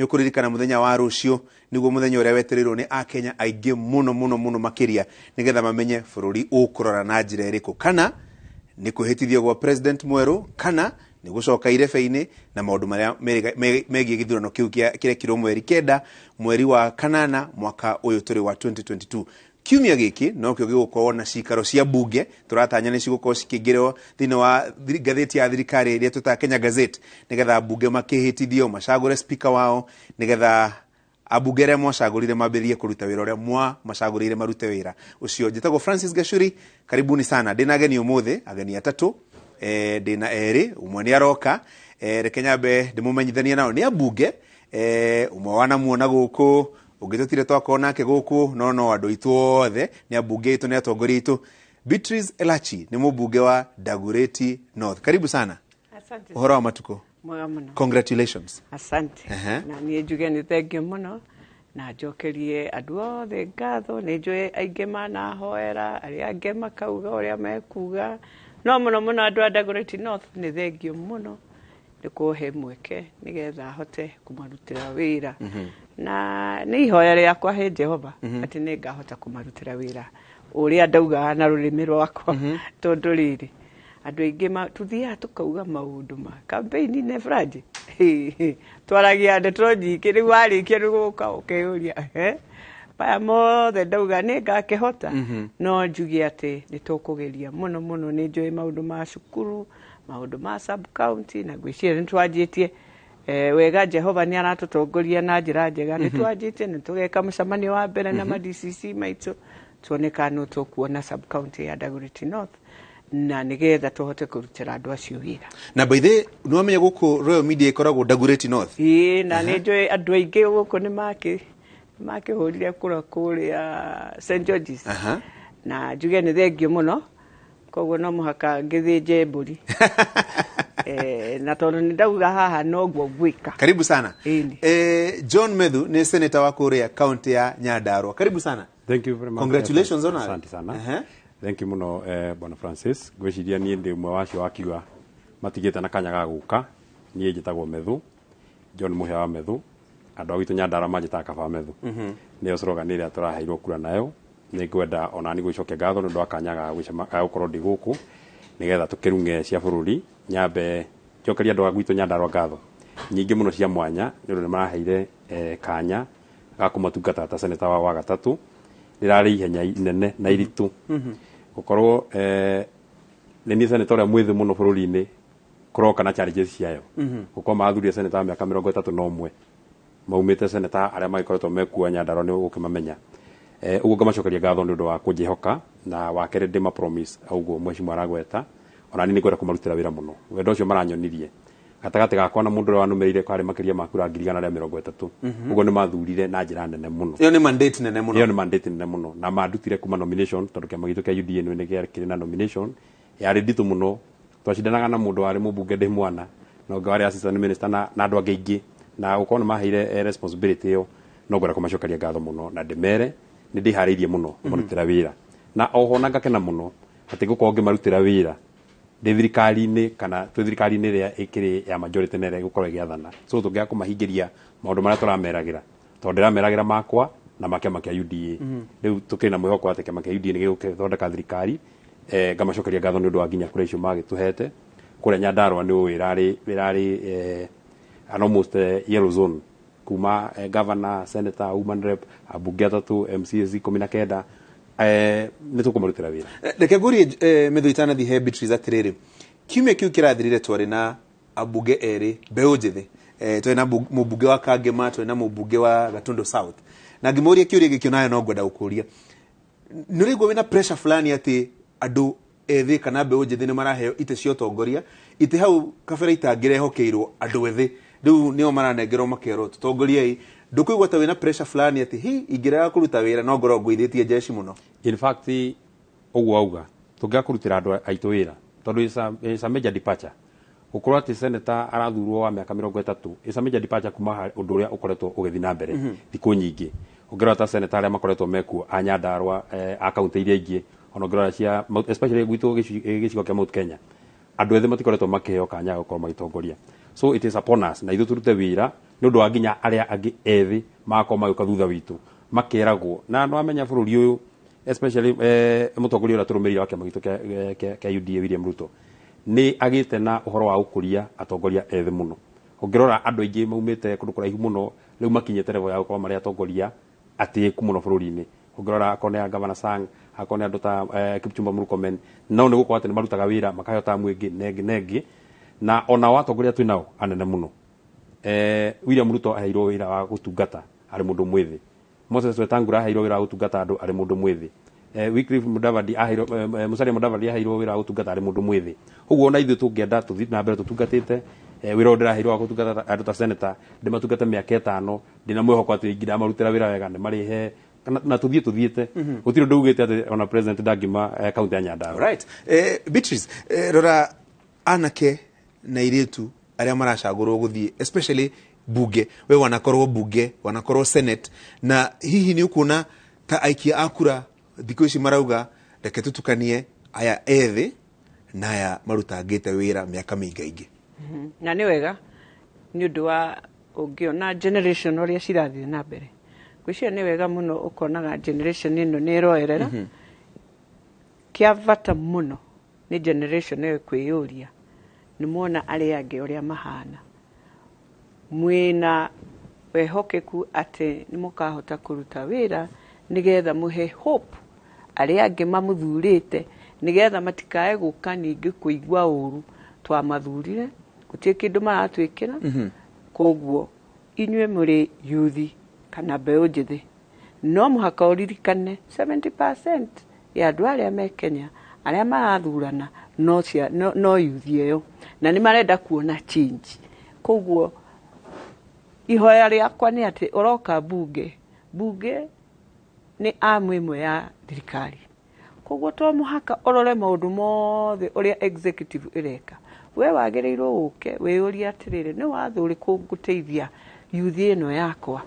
Nĩ ũkũririkana mũthenya wa rũciũ nĩguo mũthenya ũrĩa wetereirwo nĩ akenya aingĩ mũno mũno mũno makĩria, nĩgetha mamenye bũrũri ũkũrora na njĩra ĩrĩkũ, kana nĩ kwĩhĩtithio gwa president mwerũ, kana nĩ gũcoka irebe-inĩ, na maũndũ marĩa megiĩ gĩthurano kĩu kĩrekirwo mweri 9 mweri wa kanana mwaka ũyũ tũrĩ wa 2022. Kiumia gĩkĩ nokĩo gĩgũkorwo na cikaro cia bunge tũratanya nĩ cigũkorwo cikĩingĩrwo thĩinĩ wa ngathĩti ya thirikari ĩrĩa twĩtaga Kenya Gazette, nĩgetha mbunge makĩhĩtithio macagũre speaker wao, nĩgetha ambunge arĩa mwacagũrire mambĩrĩrie kũruta wĩra ũrĩa mwamacagũrĩire marute wĩra ũcio. Njĩtagwo Francis Gachuri, karibuni sana. Ndĩna ageni ũmũthĩ, ageni atatũ, ndĩna erĩ, ũmwe nĩ aroka. Reke nyambe ndĩmũmenyithanie nao. Nĩ ambunge, ũmwe wanamuona gũkũ, ũngĩ tũtirĩ twakorwo nake gũkũ, no no andũ aitũ othe nĩ ambunge aitũ, nĩ atongoria aitũ. Beatrice Elachi nĩ mũmbunge wa Dagoretti North, karibu sana. Asante. Ũhoro wa matukũ? Mwega mũno. Congratulations. Asante. Na niĩ njuge nĩ thengiũ mũno na njokerie andũ othe ngatho. Nĩ njũĩ aingĩ manahoera, arĩa angĩ makauga ũrĩa mekuga, no mũno mũno andũ a Dagoretti North nĩ thengiũ mũno nĩ kũhe mweke nĩgetha hote kũmarutĩra wĩra, na nĩ ihoya rĩakwa he Jehova atĩ nĩ ngahota kũmarutĩra wĩra ũrĩa ndaugaga na rũrĩmĩ rwakwa, tondũ rĩrĩ andũ aingĩ tũthiaga tũkauga maũndũ ma campaign-inĩ, Franji, twaragia ndeto nyingĩ. Rĩu warĩkia nĩ gũka ũkeyũria, maya mothe ndauga nĩ ngakĩhota? No njuge atĩ nĩ tũkũgeria mũno mũno. Nĩ njũĩ maũndũ ma cukuru, maũndũ ma sub county, na ngwĩciria nĩ twanjĩtie wega. Jehova nĩ aratũtongoria na njĩra njega. Nĩ twanjĩtie, nĩ tũgeka mũcemanio wa mbere na ma DCC maitũ, tuone kana no tũkuona sub county ya Dagoretti North, na nĩgetha tũhote kũrutĩra andũ acio wĩra. Na by the way, nĩ wamenya gũkũ Royal Media ĩkoragwo Dagoretti North? Ĩĩ, na nĩ njũĩ andũ aingĩ gũkũ nĩ makĩhũrire kura kũrĩa St George's. Na njuge nĩ thengiũ mũno, koguo no mũhaka ngĩthĩnje mbũri, na tondũ nĩ ndauga haha noguo ngwĩka. Karibu sana. Ĩni. John Methu nĩ senator wa kũrĩa county ya Nyandarua, karibu sana. Thank you very much. Congratulations on Asante sana. Thank you muno, Bwana Francis. Ngwĩciria niĩ ndĩ ũmwe wacio wakiuga matigĩte na kanya ga gũka. Niĩ njĩtagwo Methu, John Mũhĩa wa Methu. Andũ a gwitũ Nyandarua manjĩtaga kaba Methu. Nĩyo slogan ĩrĩa tũraheirwo kura nayo. Nĩ ngwenda ona niĩ gũcokia ngatho nĩ ũndũ wa kanya ga ga gũkorwo ndĩ gũkũ nĩgetha tũkĩrung'e cia bũrũri. Nyambe njokerie andũ a gwitũ Nyandarua ngatho nyingĩ mũno cia mwanya nĩ ũndũ nĩ maraheire kanya ga kũmatungata ta seneta wao wa gatatũ. Rĩrarĩ ihenya inene na iritũ gũkorwo nĩ niĩ seneta ũrĩa mwĩthĩ mũno bũrũri-inĩ, kũroka na challenges ciayo gũkorwo marathurire seneta wa mĩaka 31 maumĩte seneta arĩa magĩkoretwo mekuo Nyandarua nĩ ũgũkĩmamenya. Ũguo ngamacokeria ngatho nĩ ũndũ wa kũnjĩhoka, na wa kerĩ ndĩ ma promise ũguo mheshimiwa aragweta, ona niĩ nĩngwenda kũmarutĩra wĩra mũno. Wendo ũcio maranyonirie gatagatĩ gakwa na mũndũ ũrĩa wanũmĩrĩire karĩ makĩria ma kura 130,000. Ũguo nĩ mathurire na njĩra nene mũno. Ĩyo nĩ mandate nene mũno. Ĩyo nĩ mandate nene mũno, na mandutire kuma nomination tondũ kĩama gitũ kĩa UDA nĩ kĩarĩ na nomination yarĩ nditũ mũno. Twacindanaga na mũndũ warĩ mũmbunge ndĩ mwana na ũngĩ warĩ assistant minister na andũ angĩ aingĩ, na gũkorwo nĩ maheire responsibility ĩyo, no ngwenda kũmacokeria ngatho mũno na ndĩmere nĩ ndĩharĩirie mũno kũmarutĩra wĩra. Na oho na ngakena mũno atĩ ngũkorwo ngĩmarutĩra wĩra ndĩ thirikari-inĩ kana twĩ thirikari-inĩ ĩrĩa ĩkĩrĩ ya majority na ĩrĩa ĩgũkorwo ĩgĩathana, so tũngĩaga kũmahingĩria maũndũ marĩa tũrameragĩra, tondũ ndĩrameragĩra makwa na ma kĩama kĩa UDA. Rĩu tũkĩrĩ na mwĩhoko atĩ kĩama kĩa UDA nĩ gĩgũthondeka thirikari. Ngamacokeria ngatho nĩ ũndũ wa nginya kura icio magĩtũhete kũrĩa Nyandarua. Nĩ ũĩ ĩrarĩ an almost yellow zone kuma governor, senator, woman rep, ambunge atatũ, MCAs 19. Nĩ tũkũmarutĩra wĩra. Reke ngũrie, Methu, itanathiĩ he Beatrice, atĩrĩrĩ, kiumia kĩu kĩrathirire twarĩ na ambunge erĩ mbeũ njĩthĩ, twarĩ na mũmbunge wa Kangema, twarĩ na mũmbunge wa Gatundu South, na ngĩmũria kĩũria gĩkĩ, nayo no ngwenda gũkũria: nĩ ũraigua wĩna pressure fulani atĩ andũ ethĩ kana mbeũ njĩthĩ nĩ maraheo itĩ cia ũtongoria, itĩ hau kabere itangĩrehokeirwo andũ ethĩ, rĩu nĩo maranengerwo makerwo tũtongoriei? Ndũkũigua ta wĩna pressure fulani atĩ hi ingĩrega kũruta wĩra no ngorwo ngũithĩtie jeshi mũno? In fact, ũguo auga tũngĩaga kũrutĩra andũ aitũ wĩra, tondũ it's a major departure gũkorwo atĩ senator arathurwo wa mĩaka 30. It's a major departure kuma harĩ ũndũ ũrĩa ũkoretwo ũgĩthiĩ na mbere thikũ nyingĩ. Ũngĩrora ta senator arĩa makoretwo mekuo a Nyandarua, a kaunti iria ingĩ, ona ũngĩrora cia especially gwitũ gĩcigo kĩa Mount Kenya, andũ ethĩ matikoretwo makĩheo kanya ga gũkorwo magĩtongoria. So it is upon us na ithuĩ tũrute wĩra. Nĩ ũndũ wa nginya arĩa angĩ ethĩ magakorwo magĩũka thutha witũ makeragwo na nĩwamenya bũrũri ũyũ, especially mũtongoria ũrĩa tũrũmĩrĩire wa kĩama gitũ kĩa UDA, William Ruto, nĩ agĩte na ũhoro wa gũkũria atongoria ethĩ mũno. Ũngĩrora, andũ aingĩ maumĩte kũndũ kũraihu mũno rĩu makinyĩte level ya gũkorwo marĩ atongoria atĩĩku mũno bũrũri-inĩ. Ũngĩrora, akorwo nĩ Gavana Sang, akorwo nĩ andũ ta Kipchumba Murkomen, no nĩ gũkorwo atĩ nĩ marutaga wĩra, makaheo tamu ĩngĩ na ĩngĩ na ĩngĩ, na onao atongoria twĩ nao anene mũno. William Ruto aheirwo wĩra wa gũtungata arĩ mũndũ mwĩthĩ. Moses Wetangula aheirwo wĩra wa gũtungata andũ arĩ mũndũ mwĩthĩ. Wycliffe Mudavadi aheirwo, Musalia Mudavadi aheirwo wĩra wa gũtungata arĩ mũndũ mwĩthĩ. Ũguo ona ithuĩ tũngĩenda tũthiĩ na mbere tũtungatĩte, wĩra ũyũ ndĩraheirwo wa gũtungata andũ ta senator, ndĩmatungate mĩaka 5, ndĩna mwĩhoko atĩ ingĩndamarutĩra wĩra wega nĩ marĩhe na tũthiĩ tũthiĩte. Gũtirĩ ũndũ ugĩte atĩ ona president ndangima kaunti ya Nyandarua. Right. Beatrice, rora anake na airĩtu arĩa maracagũrwo gũthiĩ especially bunge. We wanakorwo bunge, wanakorwo senate, na hihi nĩ ũkuona ta aikia a kura thikũ ici marauga, "Reke tũtukanie aya ethĩ na aya marutangĩte wĩra mĩaka mĩingaingĩ"? Na nĩ wega, nĩ ũndũ wa ũngĩona generation ũrĩa cirathiĩ na mbere, ngwĩciria nĩ wega mũno. Ũkonaga generation ĩno nĩ ĩroerera. Kĩa bata mũno nĩ generation ĩyo kwĩyũria, nĩ muona arĩa angĩ ũrĩa mahana, mwĩna wĩhokeku atĩ nĩ mũkahota kũruta wĩra nĩgetha mũhe hope arĩa angĩ mamũthurĩte, nĩgetha matikae gũka ningĩ kũigua ũru, twamathurire, gũtirĩ kĩndũ maratwĩkĩra. Koguo inyuĩ mũrĩ yuthi kana mbeũ njĩthĩ, no mũhaka ũririkane 70% ya andũ arĩa me Kenya arĩa marathurana no yuthi ĩyo, na nĩ marenda kuona change. Koguo ihoya rĩakwa nĩ atĩ ũroka bunge, bunge nĩ amu ĩmwe ya thirikari, koguo to mũhaka ũrore maũndũ mothe ũrĩa executive ĩreka. We wagĩrĩirwo ũke wĩyũrie atĩrĩrĩ, nĩ watho ũrĩkũ ngũteithia yuthi ĩno yakwa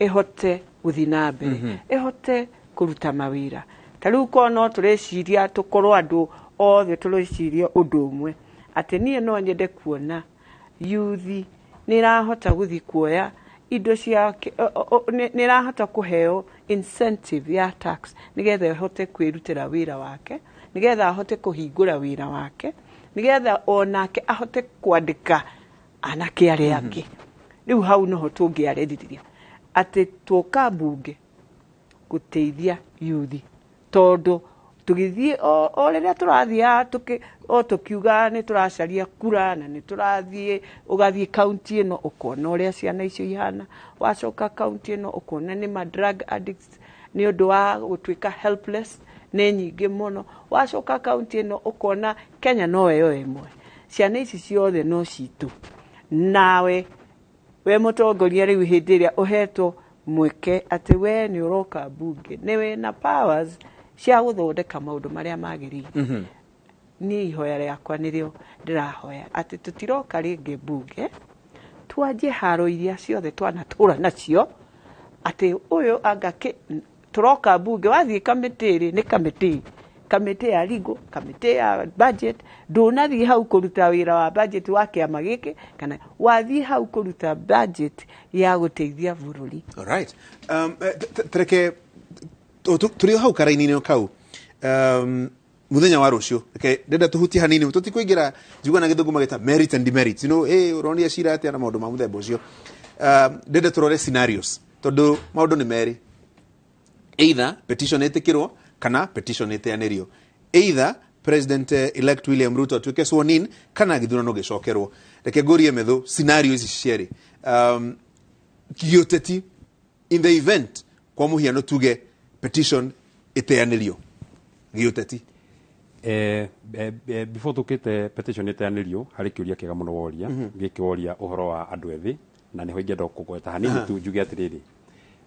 ĩhote gũthiĩ na mbere, ĩhote kũruta mawĩra? Ta rĩu korwo no tũreciria tũkorwo andũ othe tũreciria ũndũ ũmwe, atĩ niĩ no nyende kuona yuthi nĩ ĩrahota gũthiĩ kuoya indo cia nĩ ĩrahota kũheo incentive ya tax, nĩgetha ĩhote kwĩrutĩra wĩra wake, nĩgetha ahote kũhingũra wĩra wake, nĩgetha onake ahote kwandĩka anake arĩa angĩ. Rĩu hau noho tũngĩarĩrĩria atĩ tuoka mbunge gũteithia yuthi, tondũ tũgĩthiĩ o rĩrĩa tũrathiaga o tũkiuga nĩ tũracaria kura, na nĩ tũrathiĩ, ũgathiĩ kaunti ĩno ũkona ũrĩa ciana icio ihana, wacoka kaunti ĩno ũkona nĩ ma drug addicts nĩ ũndũ wa gũtuĩka helpless nĩ nyingĩ mũno, wacoka kaunti ĩno ũkona. Kenya no ĩyo ĩmwe, ciana ici ciothe no citũ. Nawe we mũtongoria, rĩu hĩndĩ ĩrĩa ũhetwo mweke atĩ we nĩ ũroka mbunge, nĩ wĩna powers cia gũthondeka maũndũ marĩa magĩrĩire. Niĩ ihoya rĩakwa nĩrĩo ndĩrahoya atĩ tũtiroka rĩngĩ mbunge twanjie haro iria ciothe twanatũra nacio, atĩ ũyũ anga tũroka mbunge, wathiĩ kamĩtĩ rĩ, nĩ kamĩtĩ ya legal, kamĩtĩ ya budget. Ndũnathiĩ hau kũruta wĩra wa budget wa kĩama gĩkĩ, kana wathiĩ hau kũruta budget ya gũteithia bũrũri. Alright. Tereke tũrĩ o hau karaini-inĩ kau, muthenya wa rũciũ, reke ndenda tũhutie hanini, tũtikũingĩra njigua na Gĩthũngũ magĩta merit and demerits, hey, ũronia cira atĩa na maũndũ ma mũthemba ũcio. Ndenda tũrore scenarios, tondũ maũndũ nĩ merĩ: either petition ĩtĩkĩrwo kana petition ĩteanĩrio, either president elect William Ruto atuĩke sworn in kana gĩthurano gĩcokerwo. Reke ngũrie metho scenario ici cierĩ, gĩũteti, in the event, kwa mũhiano tuge petition ĩteanĩrio, gĩũteti. Before tukite petition ĩteanĩrio, harĩ kĩũria kĩega mũno woria gĩkĩ, woria ũhoro wa andũ ethĩ, na nĩho ingĩenda kũgweta hanini tu, njuge atĩrĩrĩ,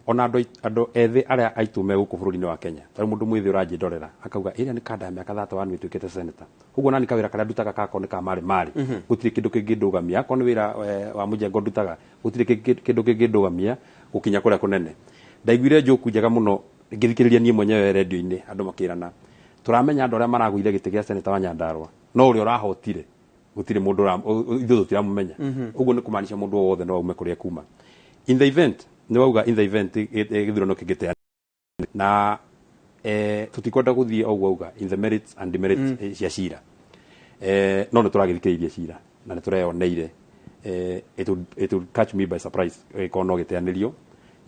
ona andũ ethĩ arĩa aitũ me gũkũ bũrũri-inĩ wa Kenya, ta rĩu mũndũ mwĩthĩ ũranjĩndorera akauga ĩrĩa nĩ kanda ya mĩaka 31 ĩtuĩkĩte senator, ũguo nani kawĩra karĩa ndutaga kako nĩ ka marĩ marĩ, gũtirĩ kĩndũ kĩngĩndũgamia. Akorwo nĩ wĩra wa mũjengo ndutaga, gũtirĩ kĩndũ kĩngĩndũgamia gũkinya kũrĩa kũnene. Ndaiguire njoku njega mũno ngĩthikĩrĩria niĩ mwenyewe redio-inĩ, andũ makĩrana, tũramenya andũ arĩa maragũire gĩtĩ gĩa seneta wa Nyandarua, no ũrĩa ũrahotire Gũtirĩ mũndũ ithuĩ tũtiramũmenya. Ũguo nĩ kũmaanisha mũndũ o wothe no aume kũrĩa kuma. In the event, nĩ wauga in the event gĩthurano kĩngĩteanĩrio na tũtikwenda gũthiĩ o ũguo auga in the merits and demerits cia cira, no nĩ tũragĩthikĩrĩirie cira na nĩ tũreyoneire. It would catch me by surprise ĩkorwo no gĩteanĩrio.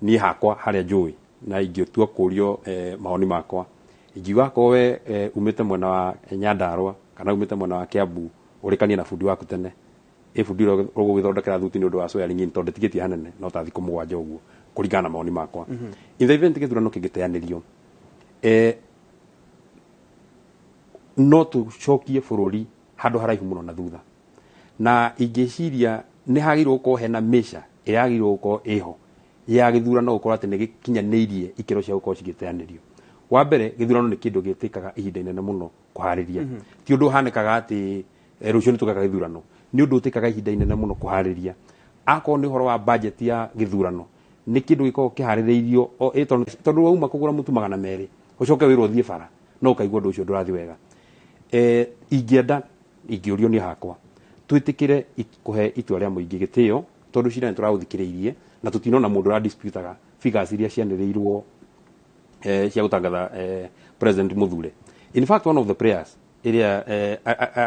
Niĩ hakwa harĩa njũĩ na ingĩtua kũrio mawoni makwa, ingiuga akorwo we umĩte mwena wa Nyandarua kana umĩte mwena wa Kiambu, ũrĩkanie na bundi waku tene, ĩ bundi ũrĩa ũgũgĩthondekera thuti nĩ ũndũ wa swearing in, tondũ ĩtigĩtie hanene no ta thikũ 7 ũguo, kũringana na mawoni makwa. In the event gĩthurano kĩngĩteanĩrio, no tũcokie bũrũri handũ haraihu mũno na thutha, na ingĩciria nĩ hagĩrĩirwo gũkorwo hena measure ĩrĩa yagĩrĩirwo gũkorwo ĩho ya gĩthurano gũkorwo atĩ nĩ gĩkinyanĩirie ikĩro cia gũkorwo cigĩteanĩrio. Wa mbere, gĩthurano nĩ kĩndũ gĩtĩkaga ihinda inene mũno kũharĩria. Ti ũndũ ũhanĩkaga atĩ rũciũ nĩ tũgeka gĩthurano. Nĩ ũndũ ũtĩkaga ihinda inene mũno kũharĩria. Akorwo nĩ ũhoro wa budget ya gĩthurano, nĩ kĩndũ gĩkoragwo kĩharĩrĩirio tondũ wauma kũgũra mũtu 200, ũcoke wĩrwo ũthiĩ bara, no ũkaigua ũndũ ũcio ndũrathiĩ wega. Ingĩenda ingĩũrio niĩ hakwa, twĩtĩkĩre kũhe itua rĩa mũingĩ gĩtĩo, tondũ cira nĩ tũraũthikĩrĩirie na tũtinona mũndũ ũradisputaga figures iria cianĩrĩirwo cia gũtangatha president mũthure. In fact, one of the prayers ĩrĩa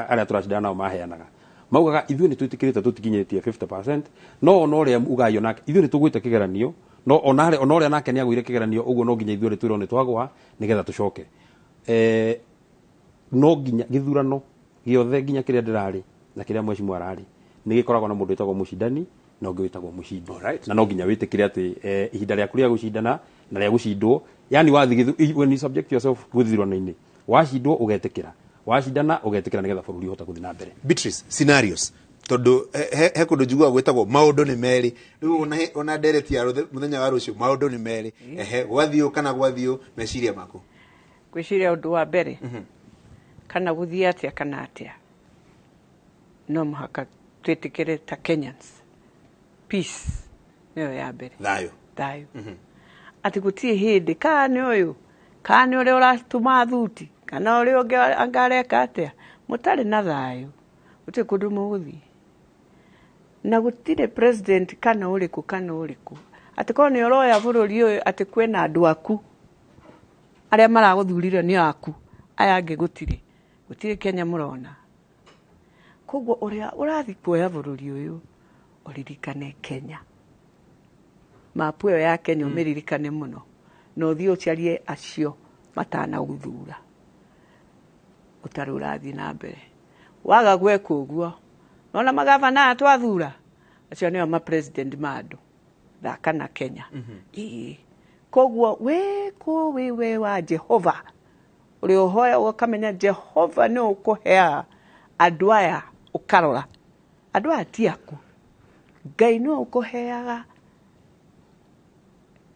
arĩa tũracindana nao maheanaga, maugaga ithuĩ nĩ twĩtĩkĩrĩte tũtikinyĩtie 50%, no ona ũrĩa ugayo nake ithuĩ nĩ tũgwĩte kĩgeranio, no ona ũrĩa nake nĩ agũire kĩgeranio ũguo, no nginya ithuĩ twĩrwo nĩ twagwa nĩgetha tũcoke. No nginya gĩthurano gĩothe, nginya kĩrĩa ndĩrarĩ na kĩrĩa mheshimiwa ararĩ, nĩ gĩkoragwo na mũndũ wĩtagwo mũcindani na ũngĩ wĩtagwo mũcindi. Na no nginya wĩtĩkĩre atĩ ihinda rĩaku rĩa gũcindana na rĩa gũcindwo, yani wathi, when you subject yourself gũthurano-inĩ, wacindwo ũgetĩkĩra, wacindana ũgetĩkĩra, nĩgetha bũrũri ũhote gũthiĩ na mbere. Beatrice, scenarios, tondũ he kũndũ njiguaga gwĩtagwo maũndũ nĩ merĩ. Rĩu ona ndereti ya mũthenya wa rũciũ, maũndũ nĩ merĩ, ehe, gwathiũ kana gwathiũ, meciria maku? Ngwĩciria ũndũ wa mbere, kana gũthiĩ atĩa kana atĩa, no mũhaka twĩtĩkĩre ta Kenyans, peace nĩyo ya mbere. Thayũ. Thayũ, atĩ gũtirĩ hĩndĩ kana nĩ ũyũ kana nĩ ũrĩa ũratũma thuti kana ũrĩa ũngĩ anga areka atĩa, mũtarĩ na thayũ gũtirĩ kũndũ mũgũthiĩ, na gũtirĩ president kana ũrĩkũ kana ũrĩkũ atĩ korwo nĩ ũroya bũrũri ũyũ atĩ kwĩna andũ aku arĩa maragũthurire nĩ aku, aya angĩ gũtirĩ, gũtirĩ Kenya mũrona. Koguo ũrĩa ũrathiĩ kuoya bũrũri ũyũ, ũririkane Kenya, mapu ĩyo ya Kenya ũmĩririkane mũno, na ũthiĩ ũcarie acio matanagũthura ũtarĩ ũrathiĩ na mbere. Waga gwĩka ũguo, nona magavana aya twathura, acio nĩo ma president ma andũ thaka na Kenya. Ĩĩ, koguo wĩ kũ wĩ we wa Jehova ũrĩa ũhoya, ũkamenya Jehova nĩ ũkũheaga andũ aya, ũkarora andũ aya ti aku, Ngai nĩ ũkũheaga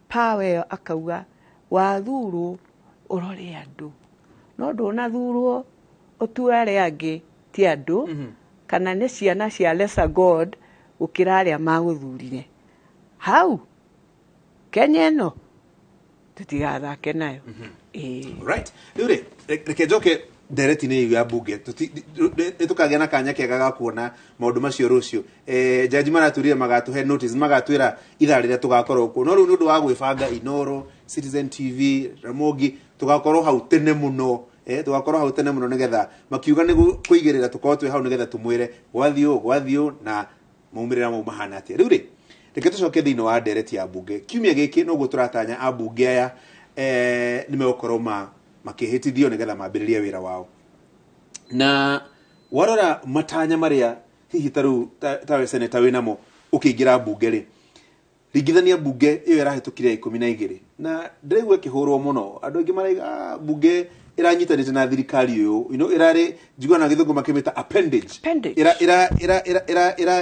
power ĩyo, akauga wathurwo ũrore andũ, no ndũnathurwo ũtue arĩa angĩ ti andũ kana nĩ ciana cia lesser god gũkĩra arĩa magũthurire. Hau Kenya ĩno tũtigathake nayo, ĩĩ. Right, rĩu rĩ, reke njoke ndereti-inĩ ĩyo ya bunge. Nĩ tũkagĩa na kanya kega ga kuona maũndũ macio rũciũ. Jaji maratwĩrire magatũhe notice, magatwĩra ithaa rĩrĩa tũgakorwo kuo, no rĩu nĩ ũndũ wa gwĩbanga, Inoro, Citizen TV, Ramogi, tũgakorwo hau tene mũno, tũgakorwo hau tene mũno nĩgetha makiuga nĩ kũigĩrĩra tũkorwo twĩ hau nĩgetha tũmwĩre gwathiĩ ũũ, gwathiĩ ũũ, na maumĩrĩra mau mahana atĩa. Rĩu rĩ, reke tũcoke thĩinĩ wa ndereti ya bunge kiumia gĩkĩ. Noguo tũratanya ambunge aya nĩ megũkorwo makĩhĩtithio nĩgetha mambĩrĩrie wĩra wao, na warora matanya marĩa hihi ta rĩu tawe seneta wĩnamo ũkĩingĩra mbunge rĩ, ringithania mbunge ĩyo ĩrahĩtũkire ya 12, na ndĩraigua ĩkĩhũrwo mũno, andũ aingĩ maraiga, "Ah, mbunge ĩranyitanĩte na thirikari ũyũ, ĩrarĩ njiguaga na gĩthũngũ makĩmĩta appendage." Appendage.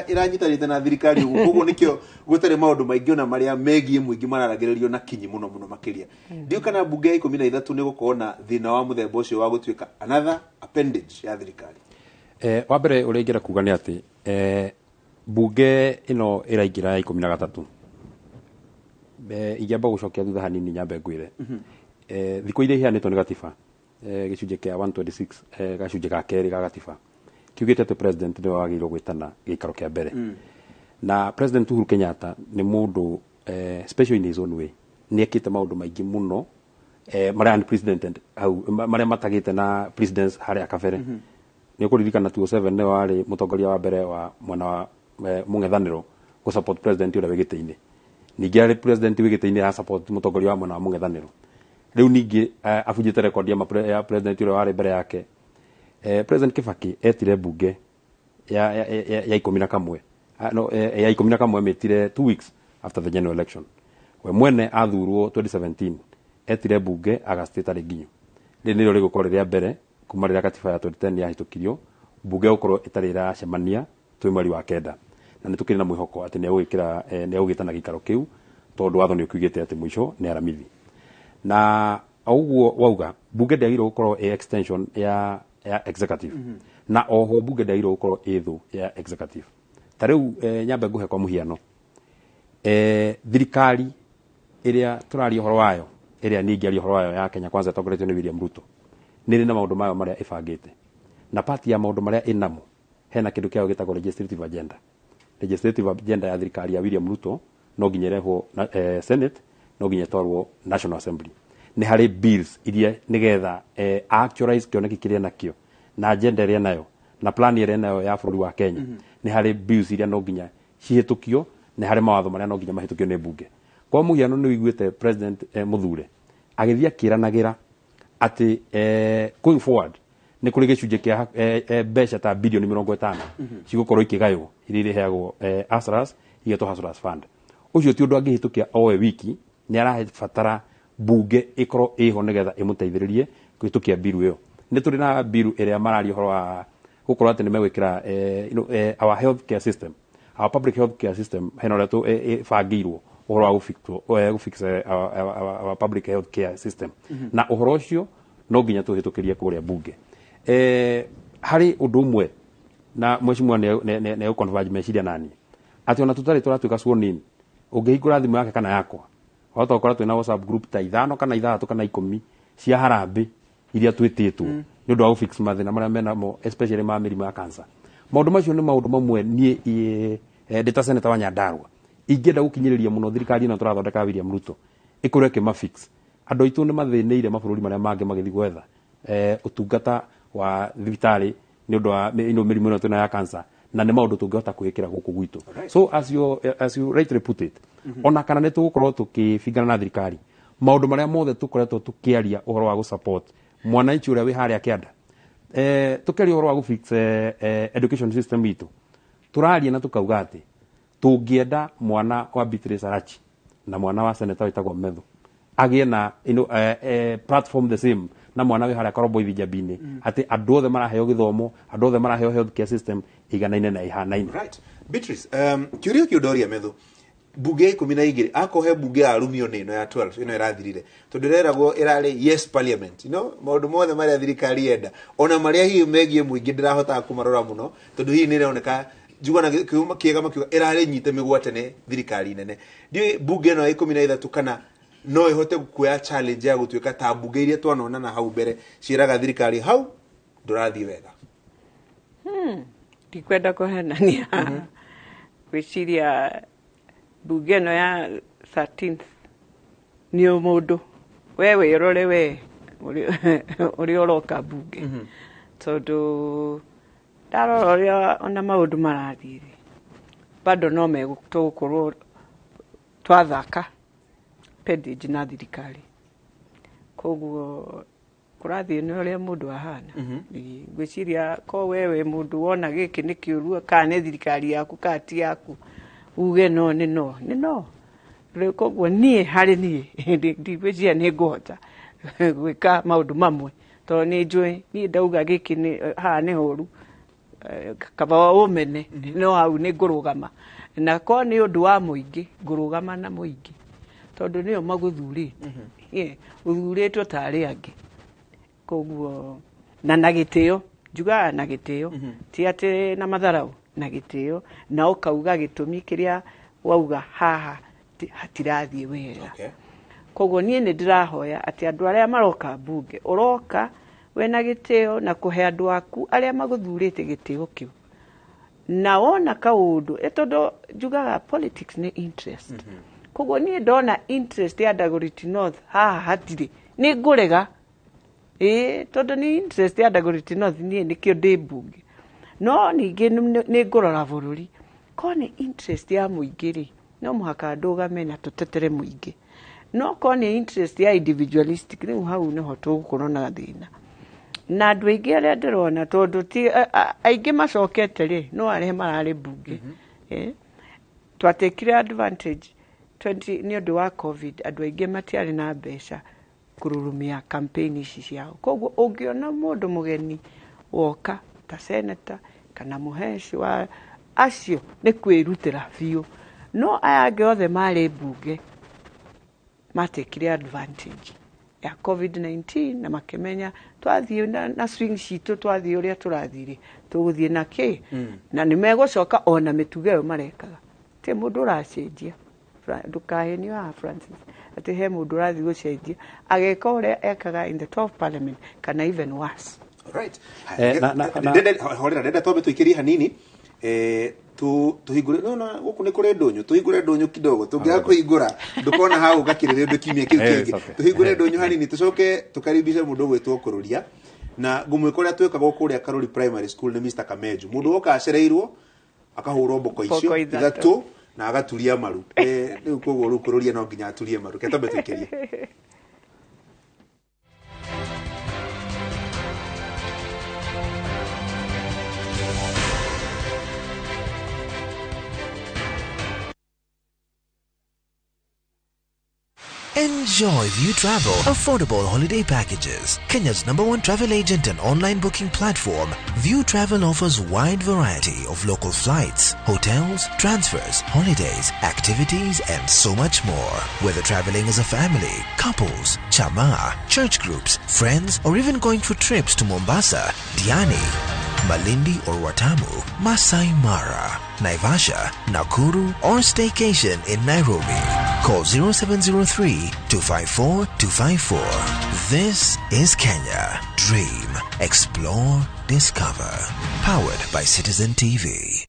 Ĩranyitanĩte na thirikari ũguo, koguo nĩkĩo gũtarĩ maũndũ maingĩ ona marĩa megiĩ mũingĩ mararagĩrĩrio na kinyi mũno mũno makĩria. Ndiũ kana mbunge ya 13 nĩ gũkorwo na thĩna wa mũthemba ũcio wa gũtuĩka another appendage ya thirikari. Wa mbere ũrĩa ingĩenda kuga nĩ atĩ mbunge ĩno ĩraingĩra ya 13. Ingĩamba gũcokia thutha hanini, nyambe ngwĩre thikũ iria iheanĩtwo nĩ gatiba, gĩcunjĩ kĩa 126 gacunjĩ ga kerĩ ga gatiba Kiugĩte atĩ president nĩwe wagĩrĩirwo gwĩtana gĩikaro kĩa mbere. Na President Uhuru Kenyatta nĩ mũndũ special in his own way. Nĩ ekĩte maũndũ maingĩ mũno marĩa unprecedented hau, marĩa matagĩte na precedence harĩa kabere. Nĩ ũkũririkana 2007 nĩwe warĩ mũtongoria wa mbere wa mwena wa mũng'ethanĩro gũ support president ũrĩa wĩ gĩtĩ-inĩ. Ningĩ arĩ president wĩ gĩtĩ-inĩ ya support mũtongoria wa mwena wa mũng'ethanĩro. Rĩu ningĩ abunjĩte rekondi ya president ũrĩa warĩ mbere yake. President Kibaki etire bunge ya 11, no, ya 11 mĩtire 2 weeks after the general election. We mwene athurwo 2017 etire bunge August ĩtarĩ nginyu. Rĩrĩ nĩrĩo rĩgũkorwo rĩrĩa mbere kuma rĩrĩa katiba ya 2010 yahĩtũkirio bunge gũkorwo ĩtarĩ ĩracemania twĩ mweri wa kenda, na nĩ tũkĩrĩ na mwĩhoko atĩ nĩ egũgĩtana gĩikaro kĩu, tondũ watho nĩ ũkiugĩte atĩ mũico nĩ Aramithi. Na o ũguo wauga, bunge ndĩagĩrĩirwo gũkorwo ĩ extension ya executive, na oho bunge ndĩagĩrĩirwo gũkorwo ĩ thũ ya executive. Ta rĩu nyambe ngũhe kwa mũhiano, thirikari ĩrĩa tũraria ũhoro wayo, ĩrĩa niĩ ingĩaria ũhoro wayo, ya Kenya Kwanza ĩtongoretio nĩ William Ruto, nĩ ĩrĩ na maũndũ mayo marĩa ĩbangĩte, na part ya maũndũ marĩa ĩnamo hena kĩndũ kĩao gĩtagwo legislative agenda. Legislative agenda ya thirikari ya William Ruto no nginya ĩrehwo na Senate, no nginya ĩtwarwo National Assembly. Nĩ harĩ bills iria nĩgetha actualize kĩoneki kĩrĩa nakĩo na agenda ĩrĩa nayo na plan ĩrĩa nayo ya bũrũri wa Kenya. Nĩ harĩ bills iria no nginya cihĩtũkio, nĩ harĩ mawatho marĩa no nginya mahĩtũkio nĩ bunge. Kwa mũhiano, nĩ ũiguĩte president mũthure agĩthiĩ akĩranagĩra atĩ going forward nĩ kũrĩ gĩcunjĩ kĩa mbeca ta bilioni 50 cigũkorwo ikĩgaywo, iria irĩheagwo hustlers, igetwo Hustlers Fund. Ũcio ti ũndũ angĩhĩtũkia owe wiki, nĩ arabatara bunge ĩkorwo ĩho nĩgetha ĩmũteithĩrĩrie kũhĩtũkia biru ĩyo. Nĩ tũrĩ na biru ĩrĩa mararia ũhoro wa gũkorwo atĩ nĩ megwĩkĩra our health care system, our public health care system, hena ũrĩa ĩbangĩirwo ũhoro wa gũfix our public health care system, na ũhoro ũcio no nginya tũhĩtũkĩrie kũrĩa bunge. Harĩ ũndũ ũmwe na mheshimiwa nĩ gũconverge meciria nani atĩ ona tũtarĩ tũratuĩka sworn in, ũngĩhingũra thimũ yake kana yakwa, wahota gũkora twĩna WhatsApp group ta 5 kana 6 kana 10 cia harambĩ iria twĩtĩtwo nĩ ũndũ wa gũfix mathĩna marĩa menamo, especially ma mĩrimũ ya cancer. Maũndũ macio nĩ maũndũ mamwe niĩ ndĩ ta senator wa Nyandarua ingĩenda gũkinyĩrĩria mũno thirikari ĩno tũrathondeka ya William Ruto ĩkorwo ĩkĩmafix. Andũ aitũ nĩ mathĩnĩire mabũrũri marĩa mangĩ magĩthiĩ gwetha ũtungata wa thibitarĩ nĩ ũndũ wa mĩrimũ ĩno twĩna ya cancer, na nĩ maũndũ tũngĩhota kwĩĩkĩra gũkũ gwitũ. So as you rightly put it, ona kana nĩ tũgũkorwo tũkĩbingana na thirikari, maũndũ marĩa mothe tũkoretwo tũkĩaria ũhoro wa gũsupport mwananchi ũrĩa wĩ harĩa kĩanda, tũkĩaria ũhoro wa gũfix education system itũ, tũraria na tũkauga atĩ tũngĩenda mwana wa Beatrice Arachi na mwana wa senator wĩtagwo Methu agĩe na platform the same na mwana wĩ harĩa Karoboi Njambi-inĩ, atĩ andũ othe maraheo gĩthomo, andũ othe maraheo health care system iganaine na ihanaine. Right. Beatrice, kĩũria kĩu ndoria Methu, bunge ya 12, akorwo he bunge ya arumio nĩ ĩno ya 12 ĩno ĩrathirire, tondũ ĩreragwo ĩrarĩ yes parliament, maũndũ mothe marĩa thirikari yenda, ona marĩa hihi megiĩ mũingĩ, ndĩrahotaga kũmarora mũno, tondũ hihi nĩ ĩroneka njugana kiuma kĩega makiuga ĩrarĩ nyite mĩgwate nĩ thirikari nene. Ndiũĩ bunge ĩno ya 13 kana no ĩhote kuoya challenge ya gũtuĩka ta bunge iria twanona na hau mbere ciĩraga thirikari hau ndũrathiĩ wega. Ndikwenda kũhenania, gwĩciria bunge ĩno ya 13th nĩ mũndũ we wĩrore we ũrĩa ũroka bunge, tondũ ndarora ũrĩa ona maũndũ marathiĩ rĩ, bado no tũgũkorwo twathaka pendage na thirikari. Koguo kũrathiĩ nĩ ũrĩa mũndũ ahana. Ĩĩ, ngwĩciria ko we wĩ mũndũ wona gĩkĩ nĩ kĩũru, kana nĩ thirikari yaku kana ti yaku, uge no nĩ no nĩ no. Rĩu koguo niĩ harĩ niĩ ndigwĩciria nĩ ngũhota gwĩka maũndũ mamwe, tondũ nĩ njũĩ niĩ ndauga gĩkĩ nĩ haha nĩ horu, kaba ũmene, no hau nĩ ngũrũgama, na ko nĩ ũndũ wa mũingĩ ngũrũgama na mũingĩ, tondũ nĩo magũthurĩte. Ũthurĩtwo ta arĩa angĩ. Koguo na gĩtĩo, njugaga na gĩtĩo, ti atĩ na matharau, na gĩtĩo, na ũkauga gĩtũmi kĩrĩa wauga haha hatirathiĩ wega. Koguo niĩ nĩ ndĩrahoya atĩ andũ arĩa maroka mbunge, ũroka Wĩna gĩtĩo na kũhe andũ aku arĩa magũthurĩte gĩtĩo kĩu. Na wona kaũndũ, tondũ njugaga politics nĩ interest. Koguo niĩ ndona interest ya Dagoretti North haha hatirĩ, nĩ ngũrega. Ĩĩ, tondũ nĩ interest ya Dagoretti North niĩ nĩkĩo ndĩ mbunge. No ningĩ nĩ ngũrora bũrũri. Korwo nĩ interest ya mũingĩ rĩ, no mũhaka ndũgame na tũtetere mũingĩ. No korwo nĩ interest ya individualistic, rĩu hau nĩho tũgũkorwo na thĩna. Na andũ aingĩ arĩa ndĩrona, tondũ ti aingĩ macokete rĩ, no arĩa mararĩ mbunge. Twatekire advantage 20 nĩ ũndũ wa COVID, andũ aingĩ matiarĩ na mbeca kũrurumia campaign ici ciao. Koguo ũngĩona mũndũ mũgeni woka ta senator kana mũheci wa acio nĩ kwĩrutĩra biũ. No aya angĩ othe marĩ mbunge matekire advantage ya COVID-19 na makĩmenya twathiĩ na swing citũ, twathiĩ ũrĩa tũrathiĩ tũgũthiĩ na kĩ, na nĩ megũcoka ona mĩtugo ĩyo marekaga. Ti mũndũ ũracenjia. Ndũkahenio haha Francis, atĩ he mũndũ ũrathiĩ gũcenjia ageka ũrĩa ekaga in the 12th parliament kana even worse. Right. Horera, ndenda twambe tũikĩrie hanini, tuhingũre no na gũkũ nĩ kũrĩ ndũnyũ, tũhingũre ndũnyũ kidogo, tũngĩaga kũhingũra ndũkona hau gakĩrĩrĩmbĩ kiumia kĩu kĩngĩ. Tũhingũre ndũnyũ hanini tũcoke tũkaribishe mũndũ ũgwĩtwo Kũrũria, na ngũmwĩka ũrĩa twĩkagwo kũrĩa Karuri Primary School nĩ Mr. Kamenju. Mũndũ woka acereirwo akahũrwo mboko icio ithatũ na agaturia maru. Rĩu koguo rĩu Kũrũria no nginya aturie maru. Ke twambe tũikĩrie. Enjoy View Travel affordable holiday packages. Kenya's #1 travel agent and online booking platform, View Travel offers wide variety of local flights, hotels, transfers, holidays, activities, and so much more. Whether traveling as a family, couples, chama, church groups, friends, or even going for trips to Mombasa, Diani, Malindi or Watamu, Masai Mara, Naivasha, Nakuru, or staycation in Nairobi. Call 0703 254 254. This is Kenya. Dream, explore, discover. Powered by Citizen TV.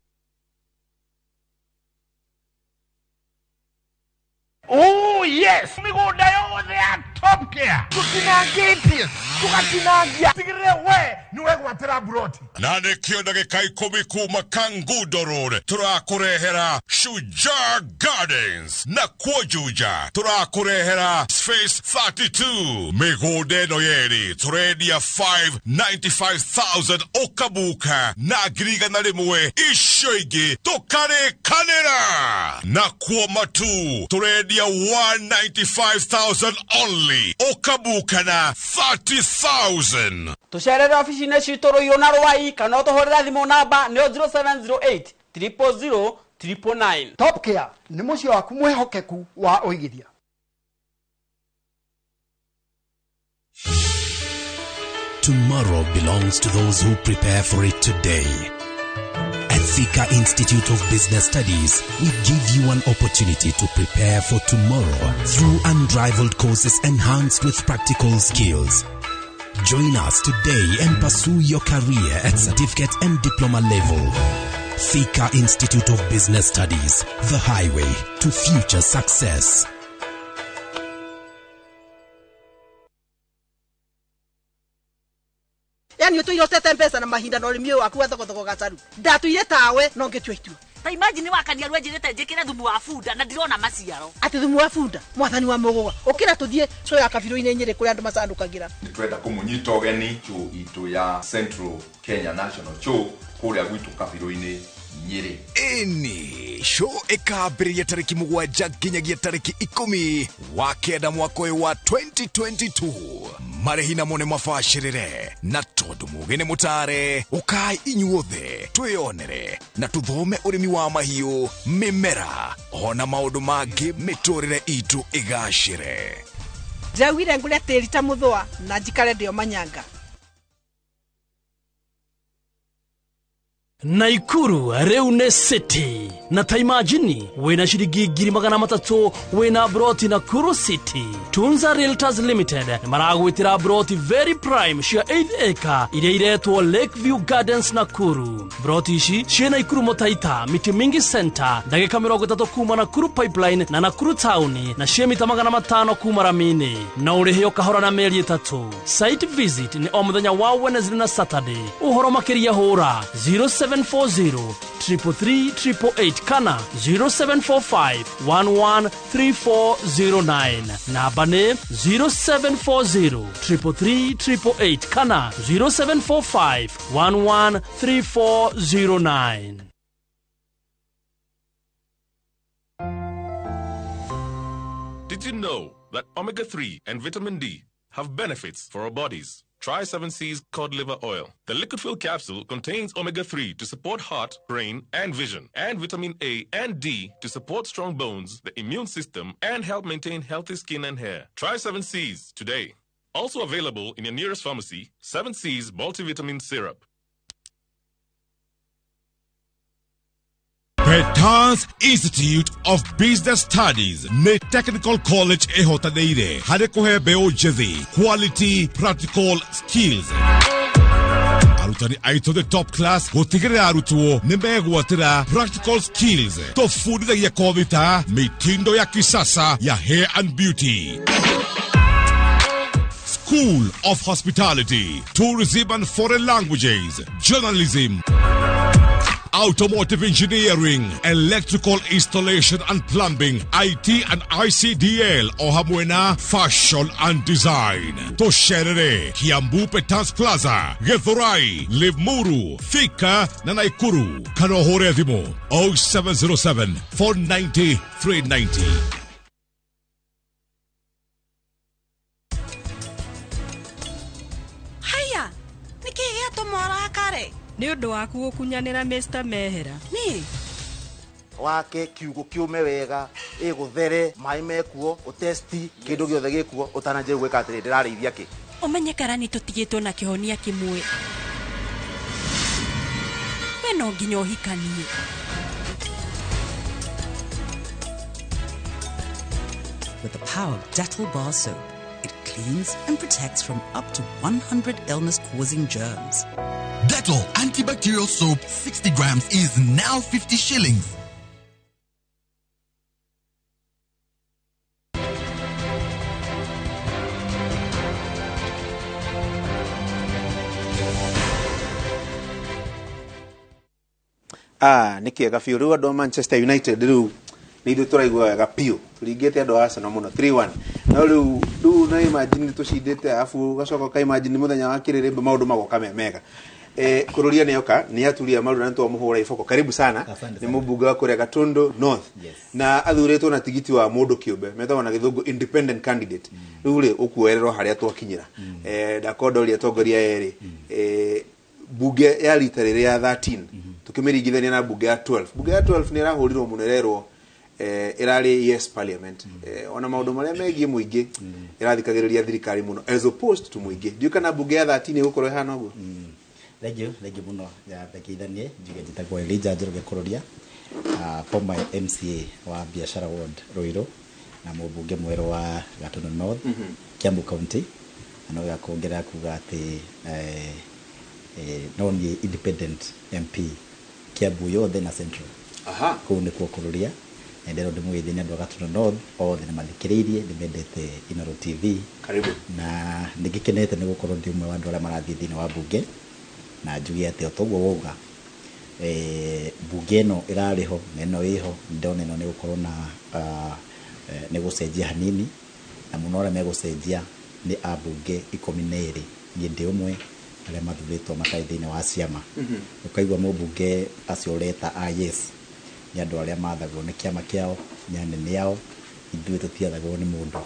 Oh yes! Migunda yothe ya Top Care. Tutinangĩtie, tugatinangia. Tigĩrĩre we nĩwe gwatĩra mburoti. Na nĩkĩo ndagĩka 10 kuma Kangundo Road tũrakũrehera Shujaa Gardens, na kuo Juja tũrakũrehera Space 32. Mĩgũnda ĩno yerĩ tũrendia 595,000 ũkabuka na 100,000, icio ingĩ tũkarĩkanĩra. Na kuo Matu tũrendia 195,000 only, ũkabuka na 30,000. Tũcerere ofici-inĩ citũ Rũirũ na Rwai, kana ũtũhũrĩre thimũ namba nĩyo 0708 000 999. Top Care nĩ mũciĩ waku mwĩhokeku wa ũigithia. Tomorrow belongs to those who prepare for it today. At Thika Institute of Business Studies, we give you an opportunity to prepare for tomorrow through unrivaled courses enhanced with practical skills. Join us today and pursue your career at certificate and diploma level. Thika Institute of Business Studies, the highway to future success. Yani utuire utete mbeca na mahinda na urimi waku wa thogothogo gacaru ndatuire tawe no ngitua itua. Ta imagine wakania rwenjirite njikire thumu wa bunda na ndirona maciaro. Ati thumu wa bunda mwathani wa muguga ukira tuthie coya ya kabiro-ini Nyeri kuria andu macandukagira. Nitwenda kumunyita ugeni chu itu ya Central Kenya National Show kuria gwitu kabiro-ini Nyeri. Ĩni show ĩkambĩrĩria tarĩki 7 nginyagia tarĩki 10 wa 9 mwaka ũyũ wa 2022. Marĩhi namo nĩ mabacĩrĩre, na tondũ mũgĩ nĩ mũtare, ũkai inyuothe twĩyonere na tũthome ũrĩmi wa mahiũ, mĩmera ona maũndũ mangĩ mĩtũrĩre itũ ĩgacĩre. Ndĩraugire ngũre tĩri ta mũthũa na njikare ndĩo manyanga. Naikuru rĩu nĩ city na ta imagine wĩna ciringi 300,000 wĩna broti Nakuru City. Tunza Realtors Limited nĩ maragwĩtĩra broti very prime cia 8 acre iria iretwo Lakeview Gardens Nakuru. Broti ici ciĩ Naikuru Mũtaita, Miti Mingi Center, ndagĩka 30 kuma Nakuru Pipeline na Nakuru Town, na ciĩ mita 500 kuma rami-inĩ, na ũrĩhe o kahora na mĩeri 3. Site visit nĩ o mũthenya wa Wednesday na Saturday. Ũhoro makĩria hũra 0740 333 888 kana 0745 113409. Namba nĩ 0740 333 888 kana 0745 113409. Did you know that omega-3 and vitamin D have benefits for our bodies? Try 7C's cod liver oil. The liquid fill capsule contains omega-3 to support heart, brain, and vision, and vitamin A and D to support strong bones, the immune system, and help maintain healthy skin and hair. Try 7C's today. Also available in your nearest pharmacy, 7C's multivitamin syrup. Petans Institute of Business Studies nĩ technical college ĩhotanĩire harĩ kũhe mbeũ njĩthĩ quality practical skills. Arutani aitũ the top class gũtigĩrĩra arutwo nĩ megwatĩra practical skills. Tũbundithagia kothi ta mitindo ya kisasa ya hair and beauty, School of Hospitality, Tourism and Foreign Languages, Journalism, Automotive Engineering, Electrical Installation and Plumbing, IT and ICDL, o hamwe na Fashion and Design. Tosherere, Kiambu Petans Plaza, Githurai, Limuru, Thika na Naikuru. Kana ũhũre thimũ 0707 490 390. Haya, nĩkĩĩ gĩatũma ũrakare? Nĩ ũndũ waku gũkunyanĩra Mr. Mehera. Niĩ wake kiugo kiume wega ĩgũthere maĩ mekuo ũtesti kĩndũ gĩothe gĩkuo ũtananjĩrwo gwĩka atĩrĩ ndĩrarĩithia kĩ. Ũmenye karani tũtigĩtwo na kĩhonia kĩmwe. We no nginya ũhikanie. With the power of Dettol bar soap, it cleans and protects from up to 100 illness-causing germs. Dettol antibacterial soap 60 grams is now 50 shillings. Nĩ kĩega biũ rĩu andũ a Manchester United rĩu nĩ ithuĩ tũraigua wega biũ tũringĩte andũ a Arsenal mũno 3-1 no rĩu rĩu na imagine tũcindĩte arabu ũgacoka ũka imagine mũthenya wa kĩrĩrĩmbĩ maũndũ magoka me mega. Kururia nĩoka nĩ aturia maru na nĩtwamũhũra iboko. Karibu sana. Nĩ mũmbunge wa kũrĩa Gatundu North. Yes. Na athurĩtwo na tigiti wa mũndũ kĩũmbe metagwo na gĩthũngũ independent candidate. Rĩu rĩ ũkuoererwo harĩa twakinyĩra. Ndakondoria atongoria erĩ. Bunge ya rita rĩrĩ ya 13 tukĩmĩringithania na bunge ya 12. Bunge ya 12 nĩ ĩrahũrirwo mũno ĩrerwo ĩrarĩ yes parliament. Ona maũndũ marĩa megiĩ mũingĩ ĩrathikagĩrĩria thirikari mũno as opposed to mũingĩ. Ndiũĩ kana bunge ya 13 ĩgũkorwo ĩhana ũguo. Thank you mũno ya ngeithanie njuge njĩtagwo Elijah Njoroge Kũrũria, former MCA wa Biashara Ward Ruiru na mũmbunge mwerũ wa Gatundu North, Kiambu County. Na no gakuongerera kuga atĩ no niĩ independent MP Kiambu yothe na Central. Aha. Kũu nĩkuo Kũrũria. Na ndĩrona ndĩmũgeithie nĩ andũ a Gatundu North othe nĩ mathikĩrĩirie, nĩ mendete Inooro TV. Karibu. Na nĩngĩkenete nĩ gũkorwo ndĩ ũmwe wa andũ arĩa marathiĩ thĩinĩ wa bunge. Na njuge atĩ o toguo wauga, bunge ĩno ĩrarĩ ho na ĩno ĩho, ndĩrona ĩno nĩ gũkorwo na nĩ gũcenjia hanini, na mũno arĩa megũcenjia nĩ ambunge 12. Niĩ ndĩ ũmwe arĩa mathurĩtwo matarĩ thĩinĩ wa ciama. Ũkaigua mũmbunge acio ũreta a yes nĩ andũ arĩa mathagwo nĩ kĩama kĩao, nĩ anene ao, ithuĩ tũtiathagwo nĩ mũndũ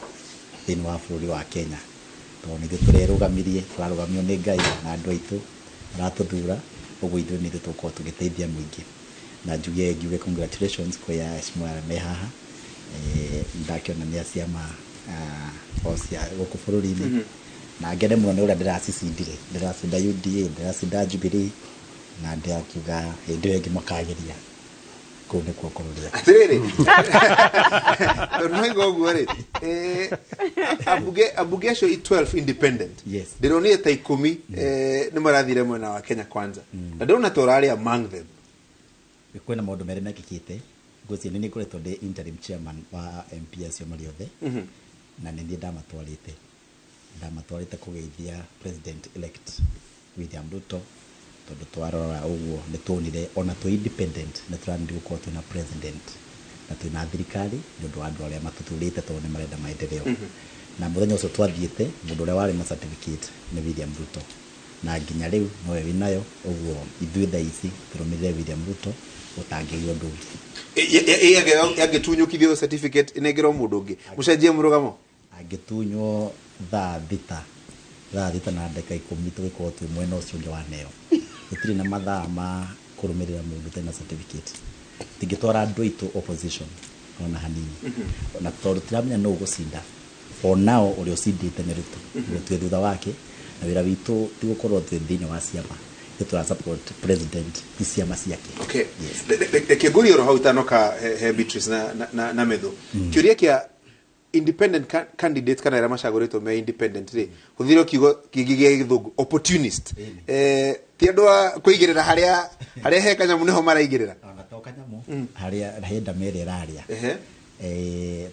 thĩinĩ wa bũrũri wa Kenya. Tondũ nĩ ithuĩ tũrerũgamirie, tũrarũgamio nĩ Ngai na andũ aitũ maratũthura, ũguo ithuĩ nĩ ithuĩ tũgũkorwo tũgĩteithia mũingĩ. Na njuge congratulations kwĩ aheshimiwa arĩa me haha. Ndakĩona nĩ a ciama o cia gũkũ bũrũri-inĩ. Na ngene mũno nĩ ũrĩa ndĩracicindire. Ndĩracinda UDA, ndĩracinda Jubilee, Na ndĩrakiuga hĩndĩ ĩyo ĩngĩ makageria kũu nĩkuo kũrũria. Atirĩrĩ, tondũ noiga ũguo rĩ, ambunge acio 12 independent, ndĩronire ta 10 nĩ marathire mwena wa Kenya Kwanza, na ndĩrona ta ũrarĩ among them. Kwĩna maũndũ merĩ mekĩkĩte. Ngwĩciria nĩ ngoretwo ndĩ interim chairman wa MP acio marĩ othe, na nĩ niĩ ndamatwarĩte kũgeithia president elect William Ruto, tondũ twarora ũguo nĩ tuonire ona twĩ independent nĩ tũranire gũkorwo twĩna president na twĩna thirikari nĩ ũndũ wa andũ arĩa matũthurĩte, tondũ nĩ marenda maendeleo. Na mũthenya ũcio twathiĩte, mũndũ ũrĩa warĩ na certificate nĩ William Ruto, na nginya rĩu nowe wĩnayo. Ũguo ithuĩ thaa ici tũrũmĩrĩre William Ruto, ũtangĩgia ũndũ ũngĩ. Angĩtunyũkithio certificate ĩnengerwo mũndũ ũngĩ, mũcenjie mũrũgamo? Angĩtunywo thaa 6, thaa 6:10, tũgĩkorwo twĩ mwena ũcio ũngĩ wa neo. Gũtirĩ na mathaa ma kũrũmĩrĩra mũndũ ũtarĩ na certificate. Tingĩtwara andũ aitũ opposition ona hanini, na tondũ tũtiramenya nũ ũgũcinda. For now ũrĩa ũcindĩte nĩ Ruto. Ũguo twĩ thutha wake, na wĩra witũ ti gũkorwo twĩ thĩinĩ wa ciama. Ithuĩ tũra support president, ti ciama ciake. Okay. Reke ngũrie oro hau itanoka he Beatrice na Methu. Kĩũria kĩa independent candidate kana arĩa macagũrĩtwo me independent rĩ, hũthĩra kiugo kĩngĩ gĩa Gĩthũngũ, opportunist, ti andũ a kũigĩrĩra harĩa he kanyamũ nĩho maraigĩrĩra. Ona to kanyamũ, harĩa henda mere ĩrarĩa.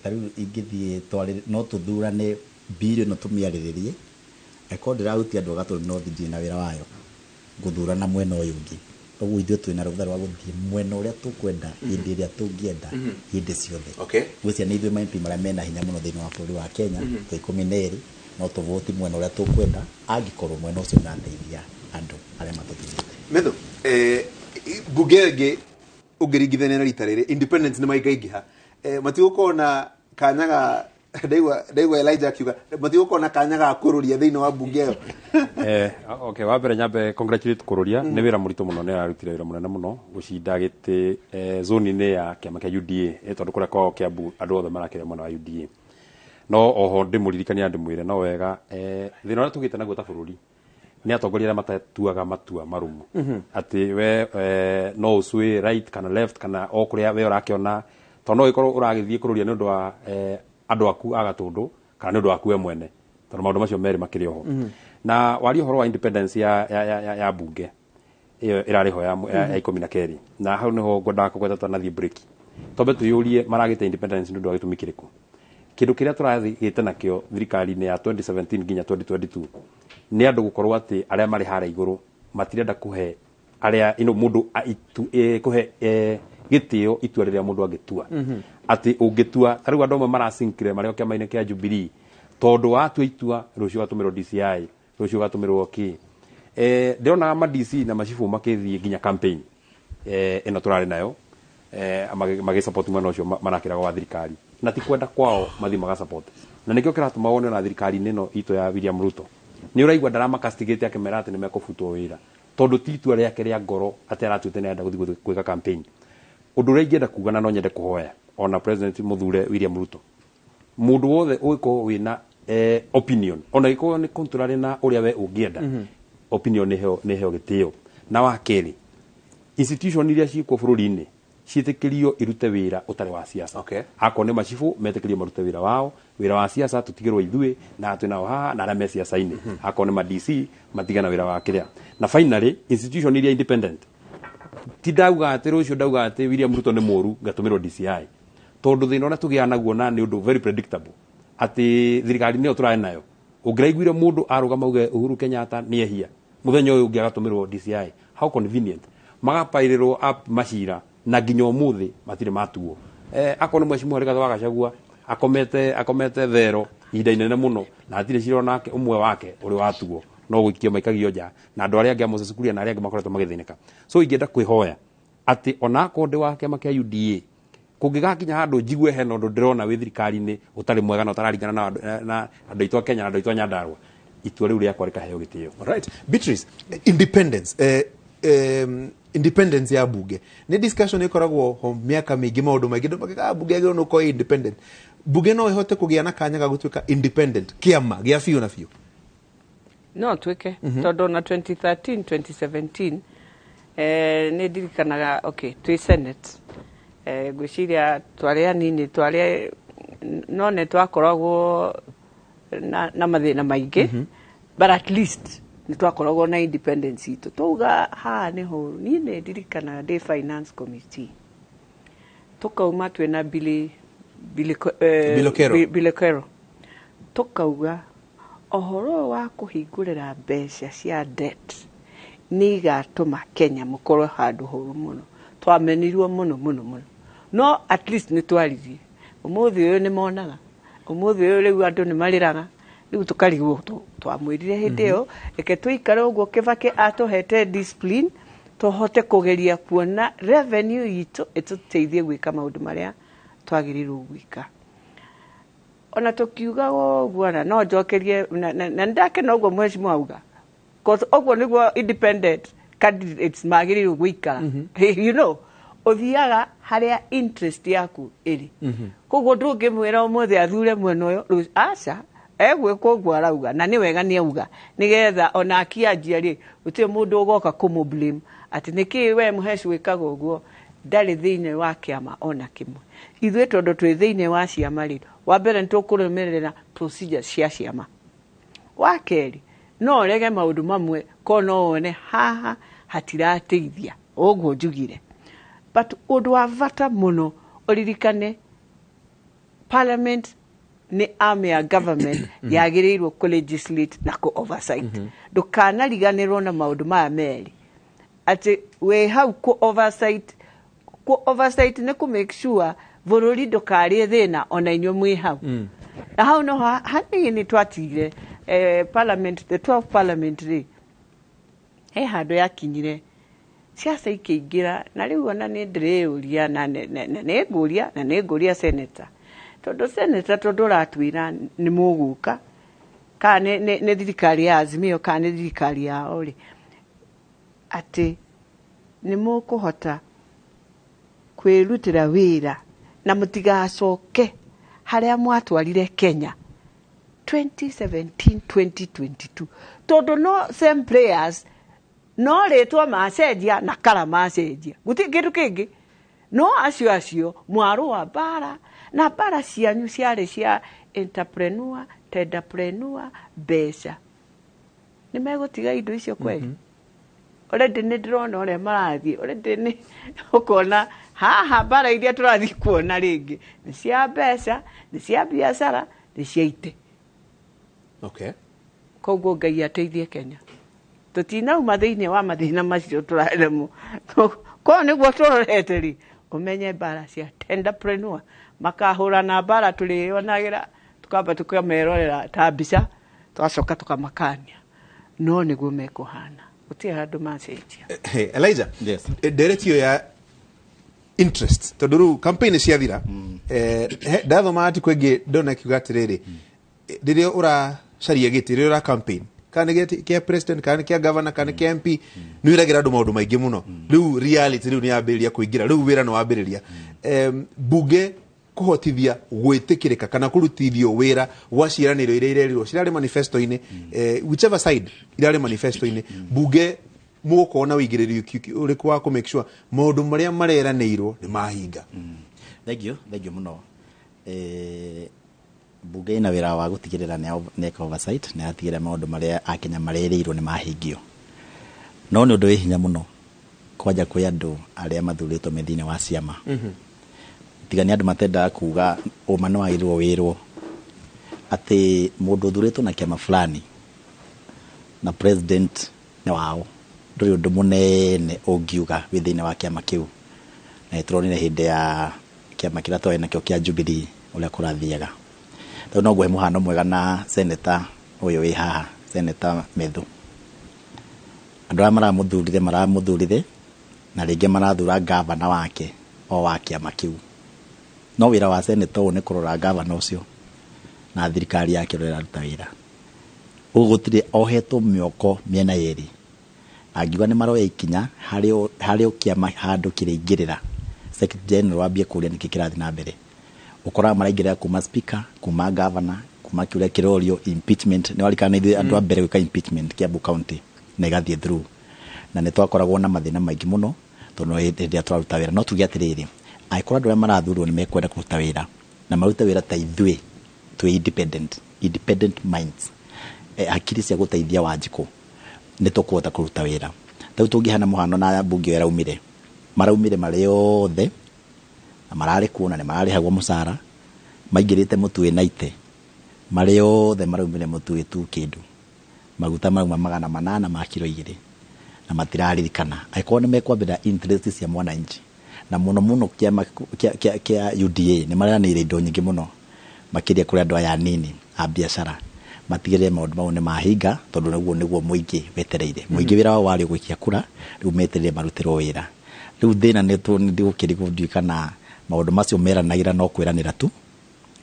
Ta rĩu ingĩthiĩ tware no tũthurane bill ĩno tũmĩarĩrĩrie, angĩkorwo ndĩrahutia andũ a Gatũndũ North, ndirĩ na wĩra wayo, ngũthurana mwena ũyũ ũngĩ. Ũguo ithuĩ twĩna rũtha rwa gũthiĩ mwena ũrĩa tũkwenda, hĩndĩ ĩrĩa tũngĩenda, hĩndĩ ciothe. Ngwĩciria nĩ ithuĩ ma MP marĩa mena hinya mũno thĩinĩ wa bũrũri wa Kenya. Twĩ 12, no tũvoti mwena ũrĩa tũkwenda angĩkorwo mwena ũcio ũrateithia andũ arĩa matũthurĩte. Methu, mbunge ĩngĩ ũngĩringithania na rita rĩrĩ, independence nĩ maingaingĩha, matigũkorwo na kanya ga ndaigua Elijah akiuga matigũkorwo na kanya ga kũrũria thĩinĩ wa mbunge ĩyo. Okay, wa mbere nyambe congratulate Kururia. Nĩ wĩra mũritũ mũno, nĩ ararutire wĩra mũnene mũno gũcinda gĩtĩ zone-inĩ ya kĩama kĩa UDA, tondũ kũrĩa kwao Kiambu andũ othe marakĩrĩa mwena wa UDA. No oho ndĩmũririkania, ndĩmwĩre no wega, thĩna ũrĩa tũgĩte naguo ta bũrũri nĩ atongoria arĩa matatuaga matua marũmu, atĩ we no ũcue right kana left kana o kũrĩa we ũrakĩona, tondũ no gĩkorwo ũragĩthiĩ kũrũria nĩ ũndũ wa andũ aku a Gatũndũ kana nĩ ũndũ waku we mwene, tondũ maũndũ macio merĩ makĩrĩ oho. Na waria ũhoro wa independence ya bunge ĩyo ĩrarĩ ho ya 12, na hau nĩho ngwendaga kũgweta tũtanathiĩ break. Twambe twĩyũrie, maragĩte independence nĩ ũndũ wa gĩtũmi kĩrĩkũ? Kĩndũ kĩrĩa tũragĩte nakĩo thirikari-inĩ ya 2017 nginya 2022 nĩ andũ gũkorwo atĩ arĩa marĩ harĩa igũrũ matirenda kũhe arĩa ino mũndũ kũhe gĩtĩo itua rĩrĩa mũndũ angĩtua, atĩ ũngĩtua ta rĩu andũ amwe marasinkire marĩ o kĩama-inĩ kĩa Jubilee, tondũ watua itua rũciũ ũgatũmĩrwo DCI, rũciũ ũgatũmĩrwo kĩ. Ndĩronaga ma DC na macibũ makĩthiĩ nginya campaign ĩno tũrarĩ nayo, magĩ support mwena ũcio marakĩraga wa thirikari, na ti kwenda kwao mathiĩ magasupport. Na nĩkĩo kĩratũma wone ona thirikari-inĩ ĩno itũ ya William Ruto nĩ ũraigua ndaramacastigate akĩmera atĩ nĩ mekũbutwo wĩra, tondũ ti itua rĩake rĩa ngoro atĩ aratuĩte nĩ arenda gũthiĩ gwĩka campaign. Ũndũ ũrĩa ingĩenda kuga, na no nyende kũhoya ona president mũthure William Ruto, mũndũ wothe ũgĩkorwo wĩna opinion, ona gĩkorwo nĩ contrary na ũrĩa we ũngĩenda, opinion nĩ heo gĩtĩo. Na wa kerĩ, institution iria ciĩkuo bũrũri-inĩ ciĩtĩkĩrio irute wĩra ũtarĩ wa siasa. Akorwo nĩ macibũ, metĩkĩrio marute wĩra wao. Wĩra wa siasa tũtigĩrwo ithuĩ na twĩ nao haha na arĩa me siasa-inĩ. Akorwo nĩ ma DC, matigana wĩra wa kĩrĩa. Na finally, institution iria independent, ti ndauga atĩ rũciũ ndauga atĩ William Ruto nĩ mũru ngatũmĩrwo DCI, tondũ thĩna ũrĩa tũgĩaga naguo na nĩ ũndũ very predictable atĩ thirikari nĩyo tũrarĩ nayo, ũngĩraiguire mũndũ arũgama auge Uhuru Kenyatta nĩ ehia, mũthenya ũyũ ũngĩ agatũmĩrwo DCI. How convenient! Magapairĩrwo up macira na nginya ũmũthĩ matirĩ matuo. Akorwo nĩ mheshimiwa Rigathĩ wa Gachagua, akomete thero ihinda inene mũno na hatirĩ cira onake ũmwe wake ũrĩ watuo, no gũikio maikagio nja, na andũ arĩa angĩ a Moses Kuria na arĩa angĩ makoretwo magĩthĩnĩka. So ingĩenda kwĩhoya atĩ onakorwo ndĩ wa kĩama kĩa UDA, kũngĩgakinya handũ njigue hena ũndũ ndĩrona wĩ thirikari-inĩ ũtarĩ mwega na ũtararingana na andũ aitũ a Kenya na andũ aitũ a Nyandarua, itua rĩu rĩakwa rĩkaheo gĩtĩo. Alright. Beatrice, independence, independence ya bunge nĩ discussion ĩkoragwo ho mĩaka mĩingĩ, maũndũ maingĩ andũ makiuga, "Ah, bunge yagĩrĩirwo nĩ gũkorwo ĩ independent." Bunge no ĩhote kũgĩa na kanya ga gũtuĩka independent kĩama gĩa biũ na biũ? No twĩke, tondũ ona 2013 2017 Nĩ ndirikanaga, okay, twĩ Senate, ngwĩciria twarĩ anini, twarĩ no nĩ twakoragwo na mathĩna maingĩ, but at least nĩ twakoragwo na independence itũ, twauga haha nĩ hũru. Niĩ nĩ ndirikanaga ndĩ finance committee, tukauma twĩna Billy Billy Okero. Billy Okero, tukauga ũhoro ũyũ wa kũhingũrĩra mbeca cia debt nĩ igatũma Kenya mũkorwo handũ horu mũno. Twamenirwo mũno mũno mũno, no at least nĩ twaririe. Ũmũthĩ ũyũ nĩ monaga, ũmũthĩ ũyũ rĩu andũ nĩ marĩraga, rĩu tũkarigwo twamwĩrire hĩndĩ ĩyo reke tũikare ũguo Kĩbakĩ atũhete discipline, tũhote kũgeria kuona revenue itũ ĩtũteithie gwĩka maũndũ marĩa twagĩrĩirwo gwĩka. Ona tũkiuga ũguo na no njokerie na nĩndakena ũguo mheshimiwa auga, 'cause ũguo nĩguo independent candidates magĩrĩirwo gũikara. Ũthiaga harĩa interest yaku ĩrĩ. Koguo ndũngĩmwĩra ũmũthĩ athure mwena ũyũ aca, egwĩka ũguo arauga, na nĩ wega nĩ auga, nĩgetha ona akianjia rĩ, gũtirĩ mũndũ ũgoka kũmũ blame atĩ nĩkĩĩ we mũheci wĩkaga ũguo. Ndarĩ thĩinĩ wa kĩama ona kĩmwe. Ithuĩ tondũ twĩ thĩinĩ wa ciama rĩ, wa mbere nĩ tũkũrũmĩrĩra procedure cia ciama, wa kerĩ no ũrege maũndũ mamwe ko no wone haha hatirateithia, ũguo njugire. But ũndũ wa bata mũno ũririkane, parliament nĩ arm ya government yagĩrĩirwo kũ legislate na kũ oversight. Ndũkanariganĩrwo na maũndũ maya merĩ, atĩ wĩ hau kũ oversight. Kũ oversight nĩ kũ make sure bũrũri ndũkarĩe thĩna ona inyuĩ mwĩ hau. Na hau no hanini twatigire parliament, the 12 parliament rĩ, he handũ yakinyire ciaca ikĩingĩra, na rĩu ona nĩ ndĩrĩũria na nĩ ngũria na nĩ ngũria senator, tondũ senator, tondũ ũratwĩra nĩ mũgũka kana nĩ thirikari ya Azimio kana nĩ thirikari yao rĩ, atĩ nĩ mũkũhota kwĩrutĩra wĩra na mũtigacoke harĩa mwatwarire Kenya 2017 2022, tondũ no same players, no rĩtwa macenjia na kara macenjia, gũtirĩ kĩndũ kĩngĩ, no acio acio mwarũa mbara, na mbara cianyu ciarĩ cia entrepreneur, tenderpreneur, mbeca. Nĩ megũtiga indo icio kweli? Already nĩ ndĩrona ũrĩa marathiĩ, already nĩ ũkona haha mbara iria tũrathiĩ kuona rĩngĩ nĩ cia mbeca, nĩ cia biacara, nĩ cia ite. Koguo Ngai ateithie Kenya, tũtinauma thĩinĩ wa mathĩna macio tũraremo ko nĩguo tũrorete rĩ, ũmenye mbara cia tenderpreneur makahũrana mbara tũrĩonagĩra, tukamba tukamerorera ta mbica, tũgacoka tũkamakania, no nĩguo mekũhana, gũtirĩ handũ macenjia. Hey, Elijah, ndereti ĩyo ya interest, tondũ rĩu campaign ciathira, ndathoma article ĩngĩ ndona ĩkiuga atĩrĩrĩ, rĩrĩa ũracaria gĩtĩ, rĩrĩa ũra campaign, kana nĩ gĩtĩ kĩa president, kana nĩ kĩa governor, kana nĩ kĩa MP, nĩ wĩragĩra andũ maũndũ maingĩ mũno. Rĩu reality rĩu nĩ yambĩrĩria kũingĩra, rĩu wĩra nĩ wambĩrĩria. Bunge kũhotithia gwĩtĩkĩrĩka kana kũrutithio wĩra gwa ciĩranĩro iria irerirwo cirarĩ manifesto-inĩ, whichever side irarĩ manifesto-inĩ, bunge mũgũkorwo na ũigĩrĩri ũrĩkũ wa kũ make sure maũndũ marĩa mareranĩirwo nĩ mahinga? Thank you, thank you mũno. Bunge ĩna wĩra wa gũtigĩrĩra nĩ oversight, nĩ yatigĩrĩra maũndũ marĩa akenya marerĩirwo nĩ mahingio, no nĩ ũndũ wĩ hinya mũno kwanja kwĩ andũ arĩa mathurĩtwo me thĩinĩ wa ciama. Tiga nĩ andũ matendaga kuga ũma, nĩ wagĩrĩirwo wĩrwo atĩ mũndũ ũthurĩtwo na kĩama fulani na president nĩ wao, ndũrĩ ũndũ mũnene ũngiuga wĩ thĩinĩ wa kĩama kĩu. Na nĩtũronire hĩndĩ ya kĩama kĩrĩa twarĩ nakĩo kĩa Jubilee ũrĩa kũrathiaga. Rĩu no ngũhe mũhano mwega na seneta ũyũ wĩ haha, Seneta Methu. Andũ arĩa maramũthurire na rĩngĩ marathura gavana wake o wa kĩama kĩu, no wĩra wa seneta ũyũ nĩ kũrora gavana ũcio na thirikari yake ũrĩa ĩraruta wĩra. Ũguo gũtirĩ ohetwo mĩoko mĩena yerĩ. Angiuga nĩ maroya ikinya harĩ o kĩama handũ kĩrĩingĩrĩra, secretary general ambie kũria nĩkĩ kĩrathiĩ na mbere. Ũkoraga maraingĩrĩra kuma speaker, kuma governor, kuma kĩũria kĩrorio impeachment. Nĩ warikana ithuĩ andũ a mbere gwĩka impeachment Kiambu County na ĩgathiĩ through. Na nĩ twakoragwo na mathĩna maingĩ mũno tondũ hĩndĩ ĩrĩa tũraruta wĩra, no tuge atĩrĩrĩ, angĩkorwo andũ arĩa marathurwo nĩ mekwenda kũruta wĩra na marute wĩra ta ithuĩ twĩ independent minds, hakiri cia gũteithia Wanjikũ, nĩ tũkũhota kũruta wĩra. Ta rĩu tũngĩhana mũhano na mbunge ĩyo ĩraumire, maraumire marĩ othe na mararĩ kuo na nĩ mararĩhagwo mũcara, maingĩrĩte mũtu wĩna ite, marĩ othe maraumire mũtu wĩ tu kĩndũ, maguta marauma 800 ma kiro 2, na matiraririkana. Angĩkorwo nĩ mekwambĩrĩra interest cia mwananchi, na mũno mũno kĩama kĩa UDA nĩ mareranĩire indo nyingĩ mũno, makĩria kũrĩ andũ aya anini a biacara, matigĩrĩre maũndũ mau nĩ mahinga, tondũ nĩguo mũingĩ wetereire. Mũingĩ wĩra wao warĩ gũikia kura, rĩu metereire marutĩrwo wĩra. Rĩu thĩna nĩ gũkĩrigwo ndiũĩ kana maũndũ macio meranagĩra no kwĩranĩra tu,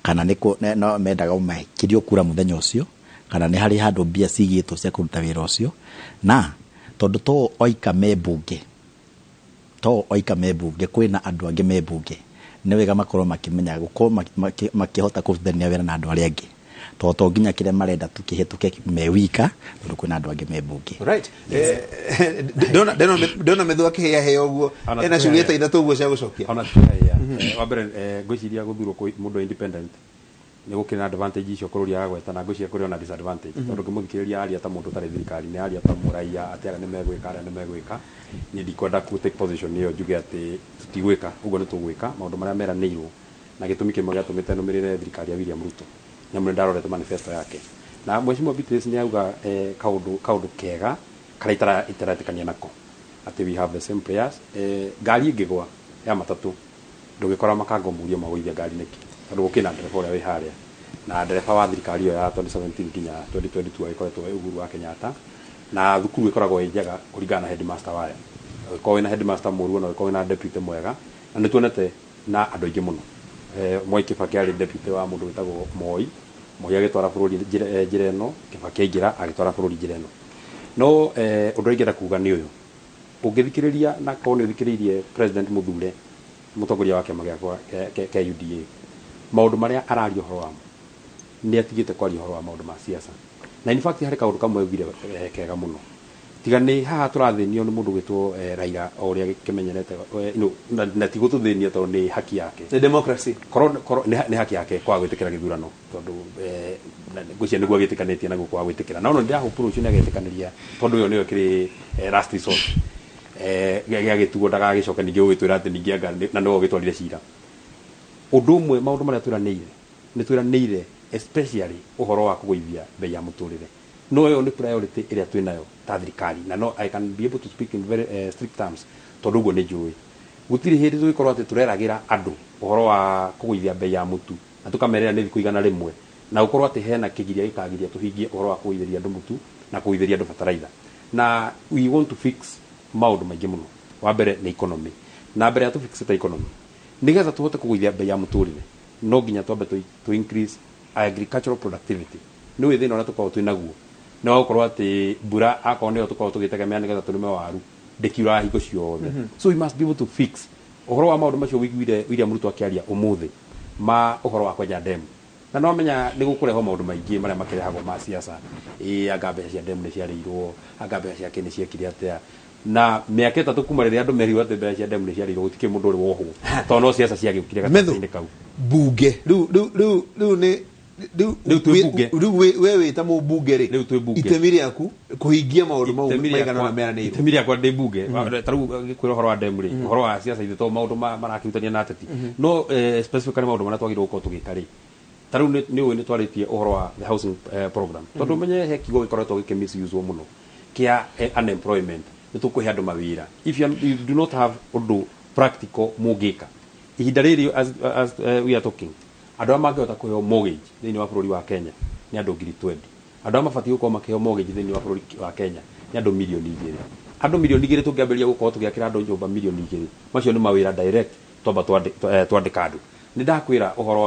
kana nĩ no mendaga makĩrio kura mũthenya ũcio, kana nĩ harĩ handũ mbia cigĩtwo cia kũruta wĩra ũcio. Na tondũ to oika me mbunge, kwĩna andũ angĩ me mbunge, nĩ wega makorwo makĩmenya gũkorwo makĩhota kũrutithania wĩra na andũ arĩa angĩ, tondũ to nginya kĩrĩa marenda tu kĩhĩtũke me wika, tondũ kwĩna andũ angĩ me mbunge. Right. Ndona Methu akĩhĩahĩa ũguo, ena ciũria ta ithatũ ũguo cia gũcokia. Ona tikĩhĩa. Wa mbere, ngwĩciria gũthurwo kwĩ mũndũ independent nĩ gũkĩrĩ na advantage icio kũrũria agweta, na ngwĩciria kũrĩ ona disadvantage, tondũ ngĩmũthikĩrĩria aria ta mũndũ ũtarĩ thirikari, nĩ aria ta mũraiya atĩ arĩa nĩ megwĩka, arĩa nĩ megwĩka. Niĩ ndikwenda ku take position ĩyo njuge atĩ tũtigwĩka, ũguo nĩ tũgwĩka maũndũ marĩa meranĩirwo, na gĩtũmi kĩmwe gĩatũmĩte nũmĩrĩre thirikari ya William Ruto, nĩ amu nĩ ndarorete manifesto yake. Na Mheshimiwa Beatrice nĩ auga kaũndũ kega karĩa itaretĩkania nako, atĩ we have the same prayers. Ngari ĩngĩgwa ya matatũ ndũgĩkora makanga mũrie magũithia ngari nĩkĩ, tondũ gũkĩrĩ na ndereba ũrĩa wĩ harĩa, na ndereba wa thirikari ĩyo ya 2017 nginya 2022 agĩkoretwo wĩ Uhuru wa Kenyatta, na thukuru ĩkoragwo ĩ njega kũringana na headmaster wayo. Ũngĩkorwo wĩna headmaster mũru na ũngĩkorwo wĩna deputy mwega, na nĩ tuonete na andũ aingĩ mũno. Mwai Kibaki arĩ deputy wa mũndũ wĩtagwo Moi, Moi agĩtwara bũrũri njĩra ĩno, Kibaki aingĩra agĩtwara bũrũri njĩra ĩno. No ũndũ ũrĩa ingĩenda kuga nĩ ũyũ, ũngĩthikĩrĩria na korwo nĩ ũthikĩrĩirie President Mũthure, mũtongoria wa kĩama gĩakwa kĩa UDA, maũndũ marĩa araria ũhoro wamo nĩ atigĩte kwaria ũhoro wa maũndũ ma siasa. Na in fact harĩ kaũndũ kamwe augire kega mũno, tiga nĩ haha tũrathĩnio nĩ mũndũ gwĩtwo Raila o ũrĩa kĩmenyerete, na ti gũtũthĩnia tondũ nĩ haki yake, nĩ democracy, korwo nĩ haki yake kwaga gwĩtĩkĩra gĩthurano, tondũ ngwĩciria nĩguo agĩtĩkanĩtie naguo kwaga gwĩtĩkĩra. Na ono ndĩrahope rũciũ nĩ agetĩkanĩria, tondũ ĩyo nĩyo ĩkĩrĩ last resort, gĩa gĩtugo ndagagĩcoke ningĩ gũgĩtwĩra atĩ ningĩ anga na nĩwe ũgĩtwarire cira. Ũndũ ũmwe maũndũ marĩa twĩranĩire, nĩ twĩranĩire especially ũhoro wa kũgũithia bei ya mũtũrĩre. No ĩyo nĩ priority ĩrĩa twĩnayo ta thirikari, na no I can be able to speak in very strict terms, tondũ ũguo nĩ njũĩ gũtirĩ hĩndĩ tũgĩkorwo atĩ tũreragĩra andũ ũhoro wa kũgũithia bei ya mũtu na tũkamerera nĩ thikũ 100, na gũkorwo atĩ hena kĩgiria gĩkagiria tũhingie ũhoro wa kũgũithĩria andũ mũtu na kũgũithĩria andũ bataraitha. Na we want to fix maũndũ maingĩ mũno. Wa mbere nĩ economy, na mbere ya tũfixĩte economy, nĩgetha tũhote kũgũithia bei ya mũtũrĩre no nginya twambe to increase agricultural productivity. Nĩ wĩ thĩna ũrĩa tũkoragwo twĩ naguo nĩ wa gũkorwo atĩ mbura akorwo nĩyo tũkoragwo tũgĩtegemea nĩgetha tũrĩme waru ndĩkiuraga hingo ciothe. So we must be able to fix ũhoro wa maũndũ macio wĩiguire William Ruto akĩaria ũmũthĩ ma ũhoro wa kwenja demu. Na no menya nĩ gũkũrehwo maũndũ maingĩ marĩa makĩrehagwo ma siasa, anga mbeca cia demu nĩ ciarĩirwo, anga mbeca ciake nĩ ciekire atĩa. Na mĩaka 3 kuma rĩrĩa andũ merirwo atĩ mbeca cia demu nĩ ciarĩirwo, gũtikĩrĩ mũndũ ũrĩ wohwo, tondũ no siasa ciagĩũkire gatagatĩ-inĩ kau. Bunge rĩu nĩ Rĩu twĩ bunge. Rĩu we wĩ ta mũmbunge rĩ, Rĩu twĩ bunge. Itemi rĩaku kũhingia maũndũ mau maigana ũna meranĩirwo. Itemi rĩakwa ndĩ bunge. Ta rĩu ngĩkwĩra ũhoro wa demu rĩ, ũhoro wa siasa ithe to maũndũ marakĩrutania na ateti. No specifically maũndũ marĩa twagĩrĩirwo gũkorwo tũgĩka rĩ, ta rĩu nĩ ũĩ nĩ twarĩtie ũhoro wa the housing program. Tondũ ũmenye he kiugo gĩkoretwo gĩkĩ misuse mũno kĩa unemployment, nĩ tũkũhe andũ mawĩra. If you do not have ũndũ practical mũngĩka ihinda rĩrĩ, as we are talking, andũ arĩa mangĩhota kũheo mortgage thĩinĩ wa bũrũri wa Kenya nĩ andũ 20,000. Andũ arĩa mabatiĩ gũkorwo makĩheo mortgage thĩinĩ wa bũrũri wa Kenya nĩ andũ 2 million. Andũ 2 million tũngĩambĩrĩria gũkorwo tũgĩakĩra andũ nyũmba 2 million, macio nĩ mawĩra direct twamba twandĩka andũ. Nĩ ndakwĩra ũhoro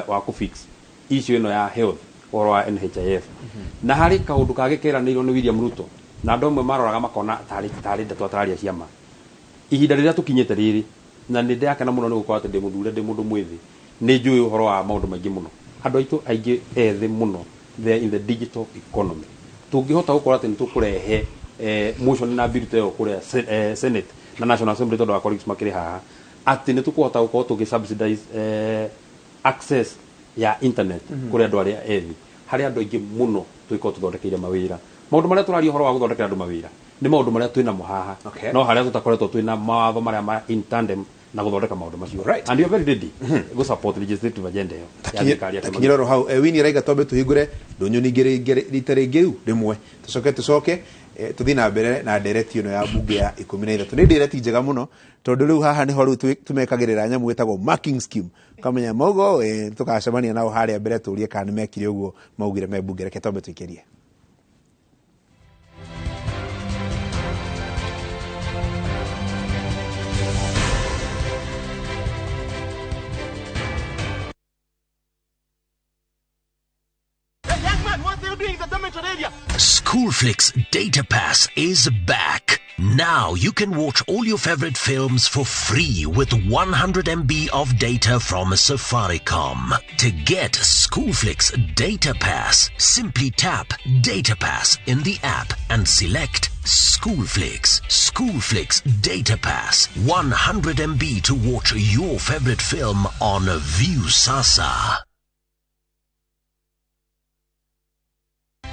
wa kũfix issue ĩno ya health, ũhoro wa NHIF. Na harĩ kaũndũ kangĩ keranĩirwo nĩ William Ruto, na andũ amwe maroraga makona tarĩ ndeto atararia ciama. Ihinda rĩrĩa tũkinyĩte rĩrĩ, na nĩ ndĩrakena mũno nĩ gũkorwo atĩ ndĩ mũthure, ndĩ mũndũ mwĩthĩ, nĩ njũĩ ũhoro wa maũndũ maingĩ mũno. Andũ aitũ aingĩ ethĩ mũno, they are in the digital economy. Tũngĩhota gũkorwo atĩ nĩ tũkũrehe motion na bill ta ĩyo kũrĩa Senate na National Assembly tondũ wa colleagues makĩrĩ haha atĩ nĩ tũkũhota gũkorwo tũgĩ subsidize access ya internet kũrĩ andũ arĩa ethĩ harĩ andũ aingĩ mũno tũgĩkorwo tũthondekeire mawĩra. Maũndũ marĩa tũraria ũhoro wa gũthondekera andũ mawĩra nĩ maũndũ marĩa twĩnamo haha, no harĩa tũtakoretwo twĩna mawatho marĩa ma in tandem na gũthondeka maũndũ macio. And you are very ready go support legislative agenda ĩyo ya thirikari ya Kĩama. Takinyĩra oro hau, Winnie araiga twambe tũhingũre ndũnyũ ningĩ rita rĩngĩ rĩu rĩmwe, tũcoke tũthiĩ na mbere na ndereti ĩno ya mbunge ya 13. Nĩ ndereti njega mũno tondũ rĩu haha nĩho rĩu tũmekagĩrĩra nyamũ ĩtagwo marking scheme, kamenya maugo tũgacemania nao harĩa mbere tũrie kana nĩmekire ũguo maugire me mbunge. Reke twambe tũikĩrie. Schoolflix Data Pass is back. Now you can watch all your favorite films for free with 100 MB of data from Safaricom. To get Schoolflix Data Pass, simply tap Data Pass in the app and select Schoolflix. Schoolflix Data Pass, 100 MB to watch your favorite film on Viusasa.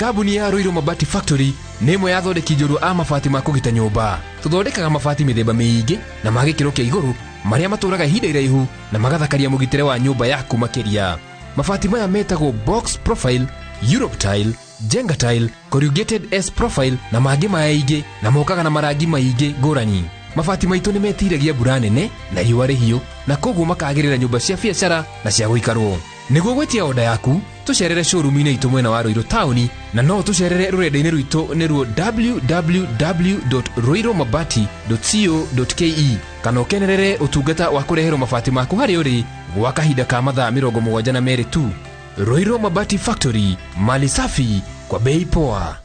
Kambuni ya Ruiru Mabati Factory nĩ ĩmwe ya athondeki njorua a mabati ma kũgita nyũmba. Tũthondekaga mabati mĩthemba mĩingĩ na ma gĩkĩro kĩa igũrũ marĩa matũraga ihinda iraihu na magathakaria mũgitĩre wa nyũmba yaku makĩria. Mabati maya metagwo box profile, Europe tile, Jenga tile, corrugated S profile na mangĩ maingĩ na mokaga na marangi maingĩ ngũrani. Mabati maitũ nĩ metiragia mbura nene na riũa rĩhiũ na koguo makagĩrĩra nyũmba cia biacara na cia gũikarwo. Nĩguo gwĩtia oda yaku tũcerere showroom-inĩ itũ mwena wa Ruiru taũni na no tũcerere rũrenda-inĩ rwitũ nĩruo www.ruirumabati.co.ke kana ũkenerere ũtungata wa kũreherwo mabati maku harĩa ũrĩ gwa kahinda ka mathaa 72 tu. Ruiru Mabati Factory, mali safi kwa bei poa.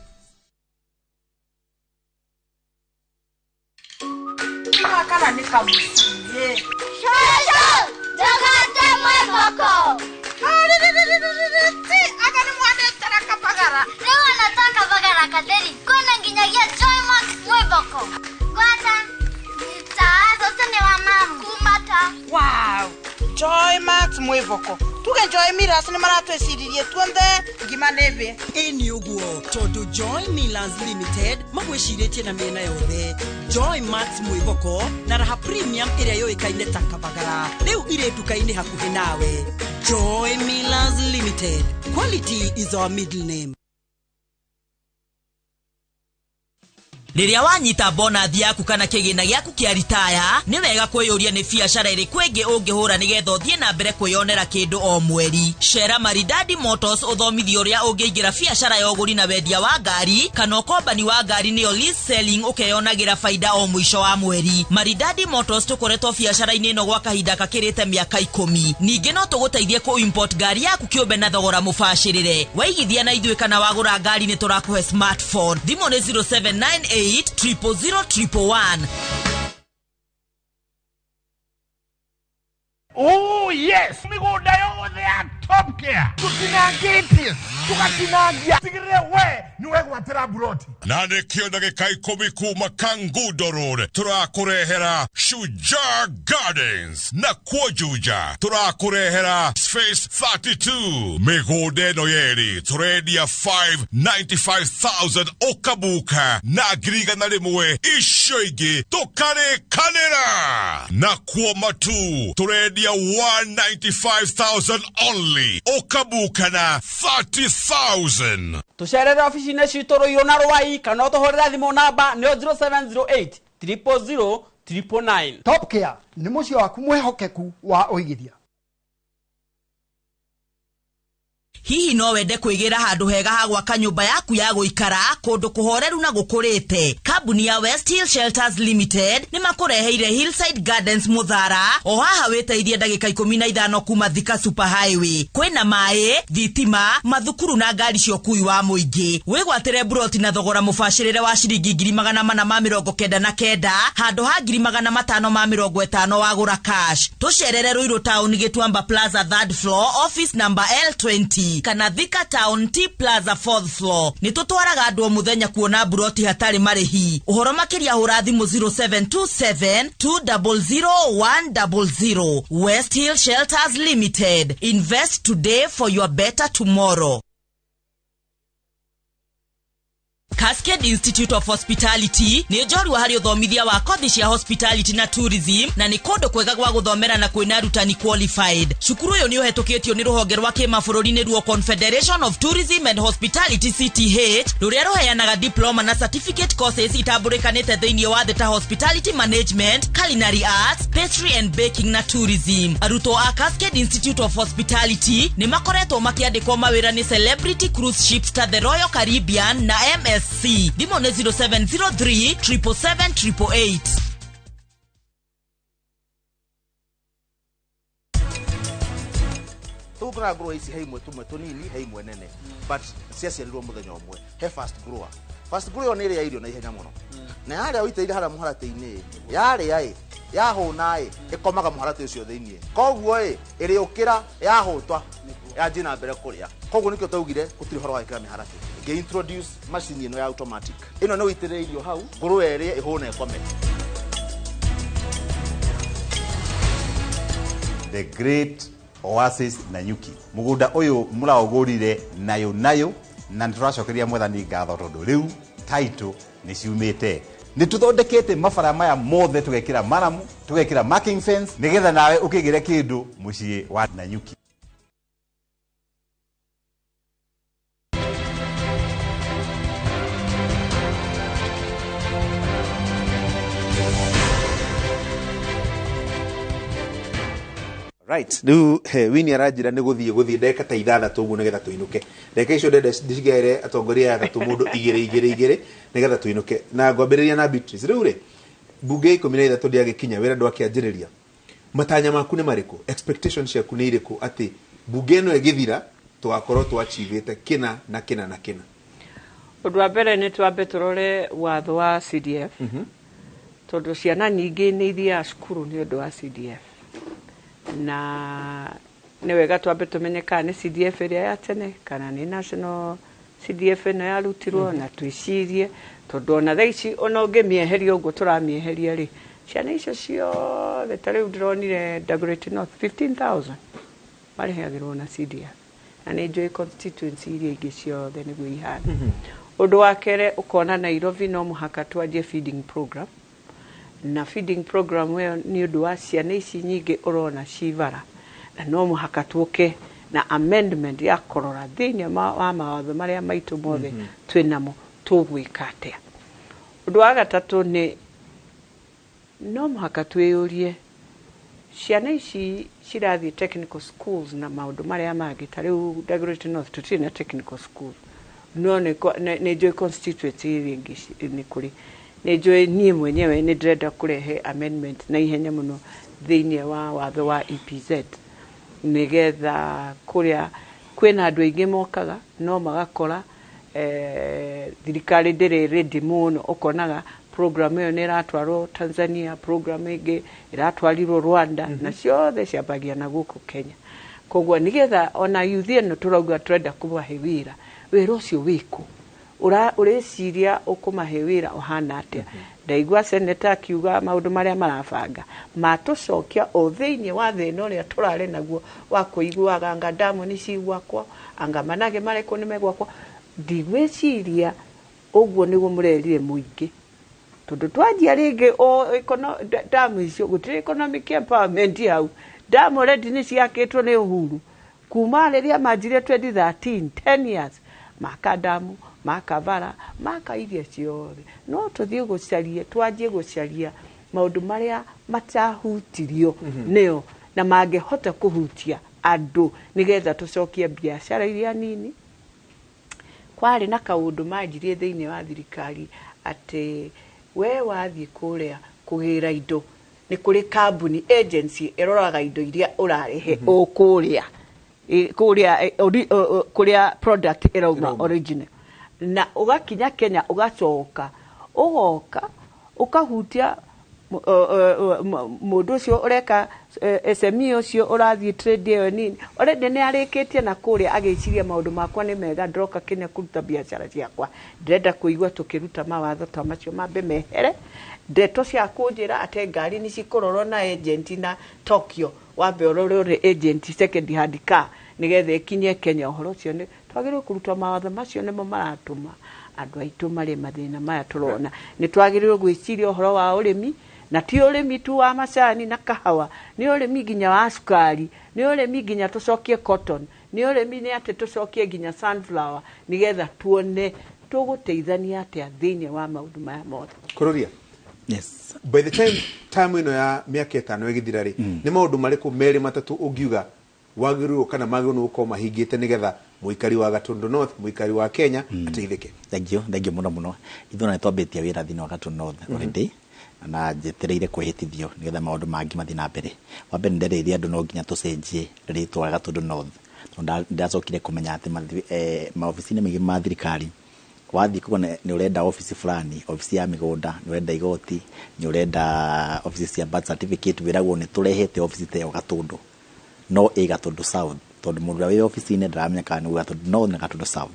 Wow, Joy Max Mwivoko tuge Joy Millers nĩ maratwĩciririe tuonthe ngima nĩ thĩ. Ĩni ũguo tondũ Joy Millers Limited magwĩcirĩtie na mĩena yothe. Joy Max Mwivoko na Raha Premium ĩrĩa yũĩkaine ta Kabagara rĩu irĩ nduka-inĩ hakuhĩ nawe. Joy Millers Limited, quality is our middle name. Rĩrĩa wanyita bonathi yaku kana kĩgĩna gĩaku kĩa ritaya nĩ wega kwĩyũria nĩ biacara ĩrĩkũ ĩngĩ ũngĩhũra nĩgetha ũthiĩ na mbere kwĩyonera kĩndũ o mweri. Cera Maridadi Motors ũthomithio ũrĩa ũngĩingĩra biacara ya ũgũri na wendia wa ngari kana ũkombani wa ngari nĩyo lease selling ũkeyonagĩra baida o mũico wa mweri. Maridadi Motors tũkoretwo biacara-inĩ ĩno gwa kahinda kakĩrĩte mĩaka 10. Ningĩ no tũgũteithie kũ import ngari yaku kĩũmbe na thogora mũbacĩrĩre. Waigithia na ithuĩ kana wagũra ngari nĩ tũrakũhe smartphone. Thimũ nĩ 0798 000 111. Oh yes, mĩgũnda yothe ya Top Care tũtinangĩtie tũgatinangia tigĩrĩre we nĩ wegwatĩra buroti. Na nĩkĩo ndagĩka 10 kuma Kangundo Road tũrakũrehera Shujaa Gardens na kuo Juja tũrakũrehera Space 32. Mĩgũnda ĩno yerĩ tũrendia 595,000 ũkabuka na 100,000 icio ingĩ tũkarĩkanĩra. Na kuo Matu tũrendia 195,000 only ũkabuka na 30,000. Tũcerere ofici-inĩ citũ Ruiru na Rwai kana ũtũhũrĩre thimũ namba nĩyo 0708 000 999. Top Care nĩ mũciĩ waku mwĩhokeku wa ũigithia. Hihi no wende kwĩgĩra handũ hega ha gwaka nyũmba yaku ya gũikara kũndũ kũhoreru na gũkũrĩte? Kambuni ya West Hill Shelters Limited nĩ makũreheire Hillside Gardens Mũthara o haha wĩteithie ndagĩka 15 kuma Thika Super Highway. Kwĩna maĩ, thitima, mathukuru na ngari cia ũkui wa mũingĩ. Wĩgwatĩre buroti na thogora mũbacĩrĩre wa ciringi 499 handũ ha 550 wagũra cash. Tũcerere Ruiru Town Gĩtuamba Plaza 3rd floor office number L20. Nairobi kana Thika Town T Plaza 4th floor. Nĩ tũtwaraga andũ o mũthenya kuona mburoti hatarĩ marĩhi. Ũhoro makĩria hũra thimũ 0727 200 100. West Hill Shelters Limited. Invest today for your better tomorrow. Cascade Institute of Hospitality nĩ njorua harĩ ũthomithia wa kothi cia hospitality na tourism, na nĩ kũndũ kwega gwa gũthomera na kwĩna arutani qualified. Cukuru ũyũ nĩ ũhetũkĩtio nĩ rũhonge rwa kĩmabũrũri nĩruo Confederation of Tourism and Hospitality CTH, rũrĩa rũheanaga diploma na certificate courses itambũrĩkanĩte thĩinĩ wa thĩ ta hospitality management, culinary arts, pastry and baking na tourism. Arutwo a Cascade Institute of Hospitality nĩ makoretwo makĩandĩkwo mawĩra nĩ celebrity cruise ships ta the Royal Caribbean na MSC. Thimũ nĩ 0703 777 888. Tũgũkora ngũrwe ici he imwe tũmwe tũnini, he imwe nene, but ciaciarirwo mũthenya ũmwe. He fast grower. Fast grower nĩ ĩrĩa irio na ihenya mũno, na yarĩa ũitĩrĩire harĩa mũharatĩ-inĩ, yarĩa ĩ yahũna ĩ ĩkomaga mũharatĩ ũcio thĩiniĩ, koguo ĩ ĩrĩũkĩra yahũtwa yanjie na mbere kũrĩa. Koguo nĩkĩo twaugire gũtirĩ ũhoro wa gwĩkĩra mĩharatĩ. Ngĩ introduce macini ĩno ya automatic. Ĩno nĩ ũitĩrĩre irio hau, ngũrwe ĩrĩe, ĩhũne, ĩkome. The Great Oasis Nanyuki, mũgũnda ũyũ mũraũgũrire nayo nayo, na nĩtũracokeria mwathani ngatho tondũ rĩu title nĩ ciumĩte. Nĩ tũthondekete mabara maya mothe, tũgekĩra maramu, tũgekĩra marking fence, nĩgetha nawe ũkĩgĩre kĩndũ mũciĩ wa Nanyuki. Right, rĩu he wini aranjĩra nĩ gũthiĩ ndagĩka ta 6 ũguo nĩgetha tũinũke. Ndagĩka icio ndenda ndicigaĩre atongoria aya atatũ mũndũ igĩrĩ igĩrĩ igĩrĩ nĩgetha tũinũke. Na ngwambĩrĩria na Beatrice. Rĩu rĩ, mbunge 13 ndĩagĩkinya, wĩra ndwakĩanjĩrĩria. Matanya maku nĩ marĩkũ? Expectations ciaku nĩ irĩkũ atĩ mbunge ĩno ĩgĩthira tũgakorwo twachievĩte kĩna na kĩna na kĩna? Ũndũ wa mbere nĩ twambe tũrore watho wa CDF, tondũ ciana nyingĩ nĩ ithiaga cukuru nĩ ũndũ wa CDF, na nĩ wega twambe tũmenye kana nĩ CDF ĩrĩa ya tene kana nĩ national CDF ĩno yarutirwo, na twĩcirie tondũ ona thaa ici ona ũngĩmĩeheria ũguo tũramĩeheria rĩ, ciana icio ciothe ta rĩu ndĩronire Dagoretti North 15,000 marĩheagĩrwo na CDF, na nĩ njũĩ constituency iria ingĩ ciothe nĩguo ihana. Ũndũ wa kerĩ, ũkona Nairobi no mũhaka twanjie feeding program, na feeding program ĩyo nĩ ũndũ wa ciana ici nyingĩ ũrona cibara, na no mũhaka tuoke na amendment ya kũrora thĩinĩ wa mawatho marĩa maitũ mothe twĩnamo tũgwĩka atĩa. Ũndũ wa gatatũ nĩ no mũhaka twĩyũrie ciana ici cirathiĩ technical schools na maũndũ marĩa mangĩ, ta rĩu Dagoretti North tũtirĩ na technical school, no nĩ njũĩ constituency iria ingĩ nĩ kũrĩ. Nĩ njũĩ niĩ mwenyewe nĩ ndĩrenda kũrehe amendment na ihenya mũno thĩinĩ wa watho wa EPZ, nĩgetha kũrĩa kwĩna andũ aingĩ mokaga no magakora thirikari ndĩrĩ ready mũno, ũkonaga program ĩyo nĩ ĩratwarwo Tanzania, program ĩngĩ ĩratwarirwo Rwanda, na ciothe ciambagia na gũkũ Kenya. Koguo nĩgetha ona youth ĩno tũrauga tũrenda kũmahe wĩra, wĩra ũcio wĩkũ? Ũreciria ũkũmahe wĩra ũhana atĩa? Ndaigua seneta akiuga maũndũ marĩa marabanga matũcokia o thĩinĩ wa thĩna ũrĩa tũrarĩ naguo wa kũiguaga anga ndamu nĩ cigwakwo, anga manage marĩkũ nĩ megwakwo. Ndigwĩciria ũguo nĩguo mũrerire mũingĩ, tondũ twanjia rĩngĩ o ndamu icio gũtirĩ economic empowerment hau. Ndamu already nĩ ciakĩtwo nĩ Uhuru kuma rĩrĩa manjirie 2013, 10 years, maka ndamu, maka bara, maka iria ciothe. No tũthiĩ gũcaria, twanjie gũcaria maũndũ marĩa matahutirio nĩo na mangĩhota kũhutia andũ nĩgetha tũcokie biacara iria nini. Kwarĩ na kaũndũ manjirie thĩinĩ wa thirikari atĩ we wathiĩ kũrĩa kũgĩra indo nĩ kũrĩ kambuni agency ĩroraga indo iria ũrarehe o kũrĩa kũrĩa product ĩrauma original, na ũgakinya Kenya ũgacoka ũgoka ũkahutia mũndũ ũcio ũreka SME ũcio ũrathiĩ trade ĩyo nini already nĩ arĩkĩtie na kũrĩa agĩciria maũndũ makwa nĩ mega, ndĩroka Kenya kũruta biacara ciakwa, ndĩrenda kũigua tũkĩruta mawatho ta macio mambe mehere. Ndeto cia kũnjĩra atĩ ngari nĩ cikũrorwo na agent na Tokyo, wambe ũrore ũrĩ agent second hand car nĩgetha ĩkinye Kenya, ũhoro ũcio nĩ twagĩrĩirwo kũruta mawatho macio, nĩmo maratũma andũ aitũ marĩ mathĩna maya tũrona. Nĩ twagĩrĩirwo gwĩciria ũhoro wa ũrĩmi, na ti ũrĩmi tu wa macani na kahawa, nĩ ũrĩmi nginya wa cukari, nĩ ũrĩmi nginya tũcokie cotton, nĩ ũrĩmi nĩ atĩ tũcokie nginya sunflower, nĩgetha tuone tũgũteithania atĩa thĩinĩ wa maũndũ maya mothe. Kururia. Yes. By the time ĩno ya mĩaka 5 ĩgĩthira rĩ, nĩ maũndũ marĩkũ merĩ matatũ ũngiuga wagĩrĩirwo kana magĩrĩirwo nĩ gũkorwo mahingĩte nĩgetha mũikari wa Gatundu North, mũikari wa Kenya ateithĩke? Thank you mũno mũno. Ithuĩ nĩ twambĩtie wĩra thĩinĩ wa Gatundu North already, na njetereire kwĩhĩtithio nĩgetha maũndũ mangĩ mathiĩ na mbere. Wa mbere nĩnderĩire andũ no nginya tũcenjie rĩtwa rĩa Gatundu North, tondũ ndacokire kũmenya atĩ maobici-inĩ maingĩ ma thirikari wathiĩ kuona nĩ ũrenda obici fulani, obici ya mĩgũnda, nĩ ũrenda igoti, nĩ ũrenda obici cia birth certificate, wĩragwo nĩ tũrehete obici ta ĩyo Gatundu, no ĩ Gatundu South, tondũ mũndũ ũrĩa wĩ obici-inĩ ndaramenya kana nĩ Gatundu North na Gatundu South.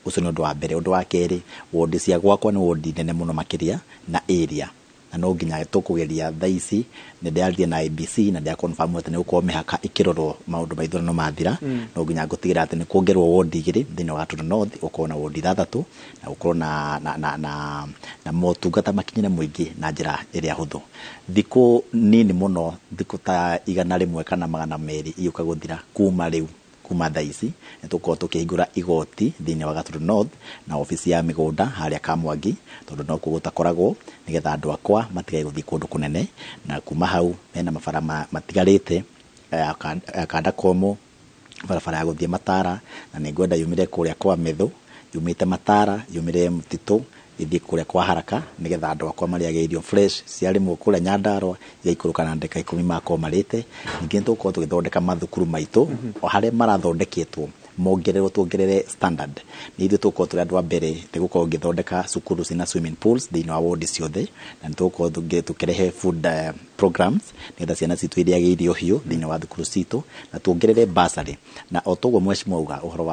Ũcio nĩ ũndũ wa mbere. Ũndũ wa kerĩ, wondi cia gwakwa nĩ wondi nene mũno makĩria na area, na no nginya tũkũgeria thaa ici. Nĩ ndĩraririe na IEBC na ndĩra confirm atĩ nĩ gũkorwo mĩhaka ĩkĩrorwo maũndũ ma ithurano mathira, no nginya ngũtigĩrĩra atĩ nĩ kuongererwo wondi 2 thĩinĩ wa Gatundu North, gũkorwo na wondi 6 na gũkorwo na motungata makinyĩre mũingĩ na njĩra ĩrĩa hũthũ. Thikũ nini mũno, thikũ ta 100 kana 200 igũka gũthira kuma rĩu, kuma thaa ici nĩ tũkorwo tũkĩhingũra igoti thĩinĩ wa Gatundu North na obici ya mĩgũnda harĩa Kamwangi, tondũ no kuo gũtakoragwo, nĩgetha andũ akwa matigae gũthiĩ kũndũ kũnene. Na kuma hau mena mabara matigarĩte ya Kanda Komo, barabara ya gũthiĩ Matara, na nĩ ngwenda yumĩre kũrĩa kwa Methu, yumĩte Matara, yumĩre Mũtitũ, ithiĩ kũrĩa kwa Haraka, nĩgetha andũ akwa marĩage irio fresh ciarĩmwo kũrĩa Nyandarua, igaikũrũka na ndagĩka 10 makorwo marĩte. Ningĩ nĩ tũgũkorwo tũgĩthondeka mathukuru maitũ o harĩa marathondeketwo mongererwo, tuongerere standard. Nĩ ithuĩ tũgũkorwo tũrĩ andũ a mbere nĩ gũkorwo ngĩthondeka cukuru cina swimming pools thĩinĩ wa wodi ciothe, na nĩ tũgũkorwo tũkĩrehe food programs nĩgetha ciana citũ irĩage irio hiũ thĩinĩ wa thukuru citũ, na tuongerere bursary. Na o toguo mheshimiwa auga ũhoro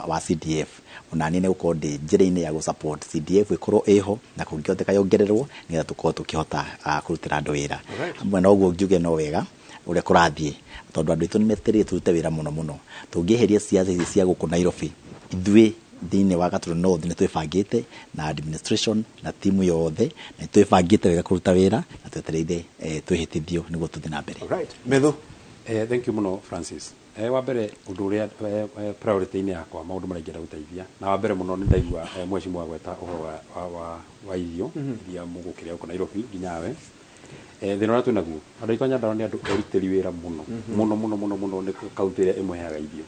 wa CDF, ona niĩ nĩ gũkorwo ndĩ njĩra-inĩ ya gũ-support CDF ĩkorwo ĩho na kũngĩhoteka yongererwo, nĩgetha tũkorwo tũkĩhota kũrutĩra andũ wĩra. Hamwe na ũguo njuge no wega ũrĩa kũrathiĩ, tondũ andũ aitũ nĩ metereire tũrute wĩra mũno mũno. Tũngĩeheria ciaca ici cia gũkũ Nairobi, ithuĩ thĩinĩ wa Gatundu North nĩ twĩbangĩte na administration na timu yothe, na nĩ twĩbangĩte wega kũruta wĩra, na twetereire twĩhĩtithio nĩguo tũthiĩ na mbere. Methu. Thank you mũno, Francis. Wa mbere ũndũ ũrĩa priority-inĩ yakwa, maũndũ marĩa ingĩenda gũteithia, na wa mbere mũno nĩ ndaigua mheshimiwa agweta ũhoro wa irio iria mũgũkĩrĩa gũkũ Nairobi nginyawe. Thĩna ũrĩa twĩnaguo, andũ aitũ a Nyandarua nĩ andũ erutĩri wĩra mũno mũno mũno mũno mũno, nĩ kaunti ĩrĩa ĩmũheaga irio,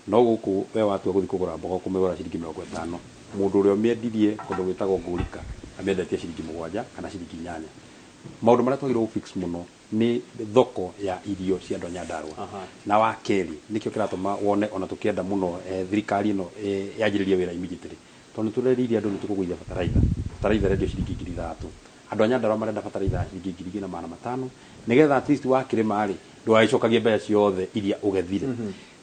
no gũkũ we watua gũthiĩ kũgũra mboga ũkũmĩgũra ciringi 50, mũndũ ũrĩa ũmĩendirie kũndũ gwĩtagwo Ngũrika amĩendetie ciringi 7 kana ciringi 8. Maũndũ marĩa twagĩrĩirwo gũ-fix mũno nĩ thoko ya irio cia andũ a Nyandarua. Na wa kerĩ, nĩkĩo kĩratũma wone ona tũkĩenda mũno thirikari ĩno yanjĩrĩrie wĩra immediately, tondũ nĩ tũrerĩire andũ nĩ tũkũgũithia bataraitha. Bataraitha ĩrendio ciringi 3000, andũ a Nyandarua marenda bataraitha ya ciringi 2500, nĩgetha at least wakĩrĩma rĩ, ndũgagĩcokagie mbeca ciothe iria ũgethire.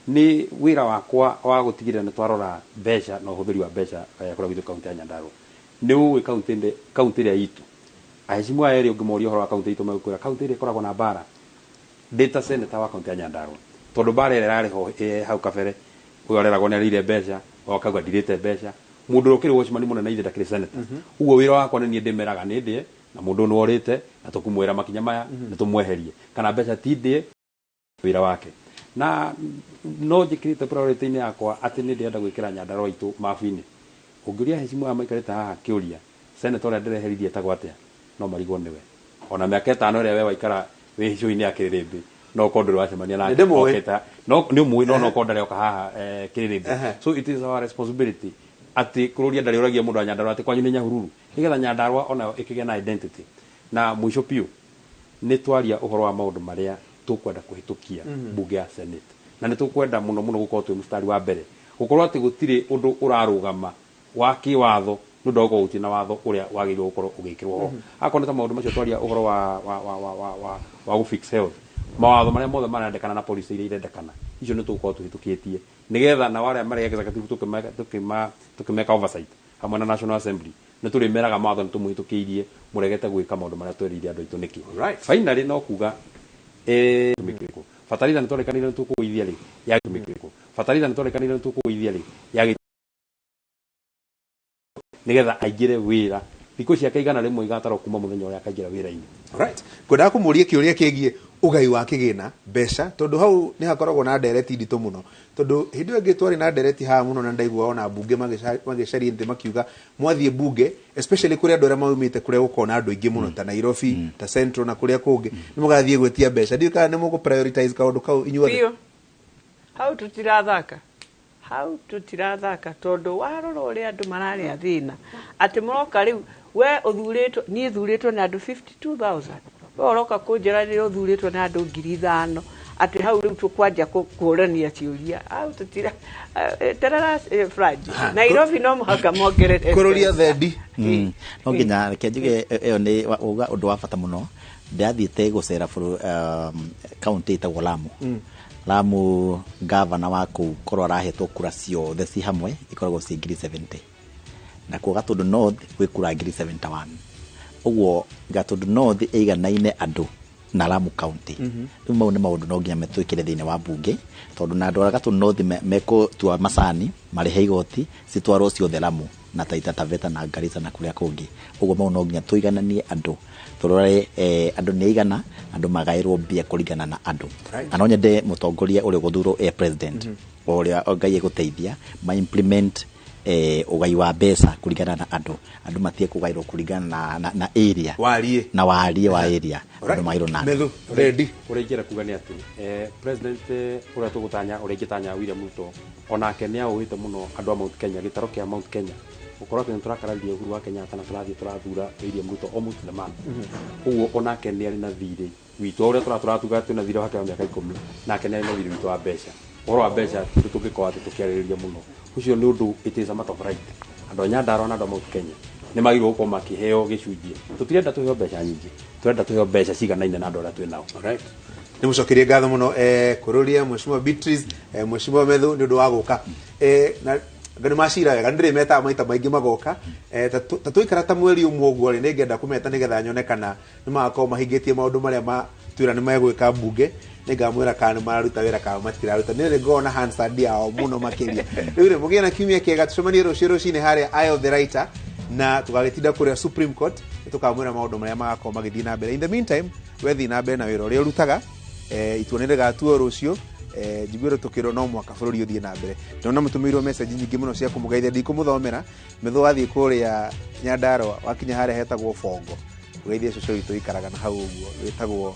Nĩ wĩra wakwa wa gũtigĩrĩra nĩ twarora mbeca na ũhũthĩri wa mbeca kũrĩa gwitũ kaunti ya Nyandarua. Nĩ ũĩ kaunti ĩrĩa itũ, aheshimiwa aya erĩ ũngĩmoria ũhoro wa kaunti itũ megũkwĩra kaunti ĩrĩa ĩkoragwo na mbara. Ndĩ ta senator wa kaunti ya Nyandarua, tondũ mbara ĩrĩa ĩrarĩ ho hau kabere, ũyũ areragwo nĩ arĩire mbeca, ũyũ akauga ndirĩte mbeca, mũndũ ũrĩa ũkĩrĩ watchman mũnene ithe ndakĩrĩ senator. Ũguo wĩra wakwa nĩ niĩ ndĩmeraga nĩ ndĩe na mũndũ ũyũ nĩworĩte, na tũkũmwĩra makinya maya nĩ tũmweherie kana mbeca ti ndĩe wĩra wake. Na no njĩkĩrĩte priority-inĩ yakwa atĩ nĩ ndĩrenda gwĩkĩra Nyandarua itũ mabu-inĩ. Ũngĩũria heshimiwa aya maikarĩte haha kĩũria, senator ũrĩa ndĩreheririe etagwo atĩa, no marigwo nĩwe. Ona mĩaka 5 ĩrĩa we waikara wĩ hicũ-inĩ ya kĩrĩrĩmbĩ, no ũkorwo ndũrĩ wacemania nake. Nĩndĩmũĩ. Okĩte no nĩ ũmũĩ, no ũkorwo ndarĩ oka haha kĩrĩrĩmbĩ. So it is our responsibility atĩ kũrũria ndarĩũragia mũndũ wa Nyandarua atĩ kwanyu nĩ Nyahururu, nĩgetha Nyandarua onayo ĩkĩgĩa na identity. Na mũico biũ, nĩ twaria ũhoro wa maũndũ marĩa tũkwenda kũhĩtũkia bunge ya Senate, na nĩ tũkwenda mũno mũno gũkorwo twĩ mũstari wa mbere gũkorwo atĩ gũtirĩ ũndũ ũrarũgama wa kĩwatho nĩ ũndũ wa gũkorwo gũtirĩ na watho ũrĩa wagĩrĩirwo gũkorwo ũgĩkĩrwo ho. Akorwo nĩ ta maũndũ macio twaria ũhoro wa gũ fix health, Mawatho marĩa mothe marendekana na policy iria irendekana icio nĩ tũgũkorwo tũhĩtũkĩtie nĩgetha na arĩa marĩ executive tũkĩmeka oversight hamwe na National Assembly nĩ tũrĩmeraga mawatho nĩ tũmũhĩtũkĩirie mũregete gwĩka maũndũ marĩa twerĩire andũ aitũ nĩkĩ. Finally no kuga bataraitha nĩ twarekanire nĩ tũkũgũithia rĩ ya bataraitha nĩ twarekanire nĩ tũkũgũithia rĩ ya nĩgetha aingĩre wĩra thikũ ciake 100 igatarwo kuma mũthenya ũrĩa akaingĩra wĩra-inĩ. Right. Ngwendaga kũmũria kĩũria kĩgiĩ ũgai wa kĩgĩna mbeca tondũ hau nĩ hakoragwo na ndereti nditũ mũno tondũ hĩndĩ ĩyo ĩngĩ twarĩ na ndereti haha mũno na ndaigua ona mbunge magĩcaria thĩ makiuga mwathiĩ mbunge especially kũrĩa andũ arĩa maumĩte kũrĩa gũkoragwo na andũ aingĩ mũno ta Nairobi ta Central na kũrĩa kũngĩ nĩ mũgathiĩ gwĩtia mbeca. Ndiũĩ kana nĩ mũgũ prioritize kaũndũ kau inyuothe. Hau tũtirathaka. Hau tũtirathaka tondũ warora ũrĩa andũ mararĩa thĩna atĩ mũroka rĩu we ũthurĩtwo niĩ thurĩtwo na andũ 52,000 we ũroka kũnjĩra rĩrĩa ũthurĩtwo na andũ 5,000 atĩ hau rĩu tũkwanja kũrania ciũria hau tũtira terera Franji Nairobi no mũhaka mongerere kũrũria thendi. No nginya reke njuge ĩyo nĩ uga ũndũ wa bata mũno. Ndathiĩte gũcera kaunti ĩtagwo Lamu. Lamu gavana wa kũu korwo arahetwo kura ciothe ci hamwe ikoragwo ci 70,000 na kuo Gatundu North gwĩ kura 71,000. Ũguo Gatundu North ĩiganaine andũ na Lamu County. Rĩu mau nĩ maũndũ no nginya metwĩkĩre thĩinĩ wa mbunge tondũ na andũ a Gatundu North mekũtua macani marĩhe igoti citwarwo ciothe Lamu na Taita Taveta na Garissa na kũrĩa kũngĩ. Ũguo mau no nginya tũigananie andũ tũrore andũ nĩ aigana andũ magaĩrwo mbia kũringana na andũ. Na no nyende mũtongoria ũrĩa ũgũthurwo e president ũrĩa Ngai egũteithia ma implement ũgai wa mbeca kũringana na andũ. Andũ matige kũgaĩrwo kũringana na area warie na warie wa area andũ magaĩrwo na andũ. Ready ũrĩa ingĩenda kuga nĩ atĩ president ũrĩa tũgũtanya ũrĩa ingĩtanya William Ruto onake nĩ aũhĩte mũno andũ a Mount Kenya gĩtaro kĩa Mount Kenya gũkorwo atĩ nĩ tũrakararirie Uhuru wa Kenyatta na tũrathiĩ tũrathura William Ruto almost the man. Ũguo onake nĩ arĩ na thirĩ witũ ũrĩa tũratuga twĩna thirĩ wake wa mĩaka 10 nake nĩ arĩ na thirĩ witũ wa mbeca. Ũhoro wa mbeca ti ũndũ tũngĩkorwo atĩ tũkĩarĩrĩria mũno ũcio nĩ ũndũ it is a matter of right. Andũ a Nyandarua na andũ a Mount Kenya nĩ magĩrĩirwo gũkorwo makĩheo gĩcunjĩ. Tũtirenda tũheo mbeca nyingĩ, tũrenda tũheo mbeca ciganaine na andũ arĩa twĩ nao. Nĩ mũcokerie ngatho mũno kũrũria Mheshimiwa Beatrice, Mheshimiwa Methu nĩ ũndũ wa gũka na nĩ macira wega nĩ ndĩrĩmetaga maita maingĩ magoka ta twaikara ta mweri ũmwe ũguo rĩ nĩngenda kũmeta nĩgetha nyone kana nĩ magakorwo mahingĩtie maũndũ marĩa matwĩra nĩ megwĩka mbunge nĩngamwĩra kana nĩ mararuta wĩra kana matiraruta. Nĩ rĩ ngorwo na Hansard yao mũno makĩria. Rĩu rĩ mũgĩe na kiumia kĩega tũcemanie rũciũ rũcinĩ harĩa Eye of the Writer na tũgagĩtinda kũrĩa Supreme Court nĩ tũkamwĩra maũndũ marĩa magakorwo magĩthiĩ na mbere. In the meantime we thiĩ na mbere na wĩra ũrĩa ũrutaga itua nĩ rĩgatuo rũciũ njiguĩrwo tũkĩrwo no mwaka bũrũri ũthiĩ na mbere. Ndona mũtũmĩirwo message nyingĩ mũno cia kũmũgeithia ndikũmũthomera. Methu wathiĩ kũrĩa Nyandarua wakinya harĩa hetagwo Bongo ũgeithie cũcũ witũ ikaraga na hau ũguo wĩtagwo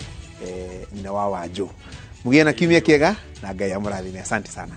nyina wa Wanjũ. Mũgĩe na kiumia kĩega na Ngai amũrathime. Asante sana.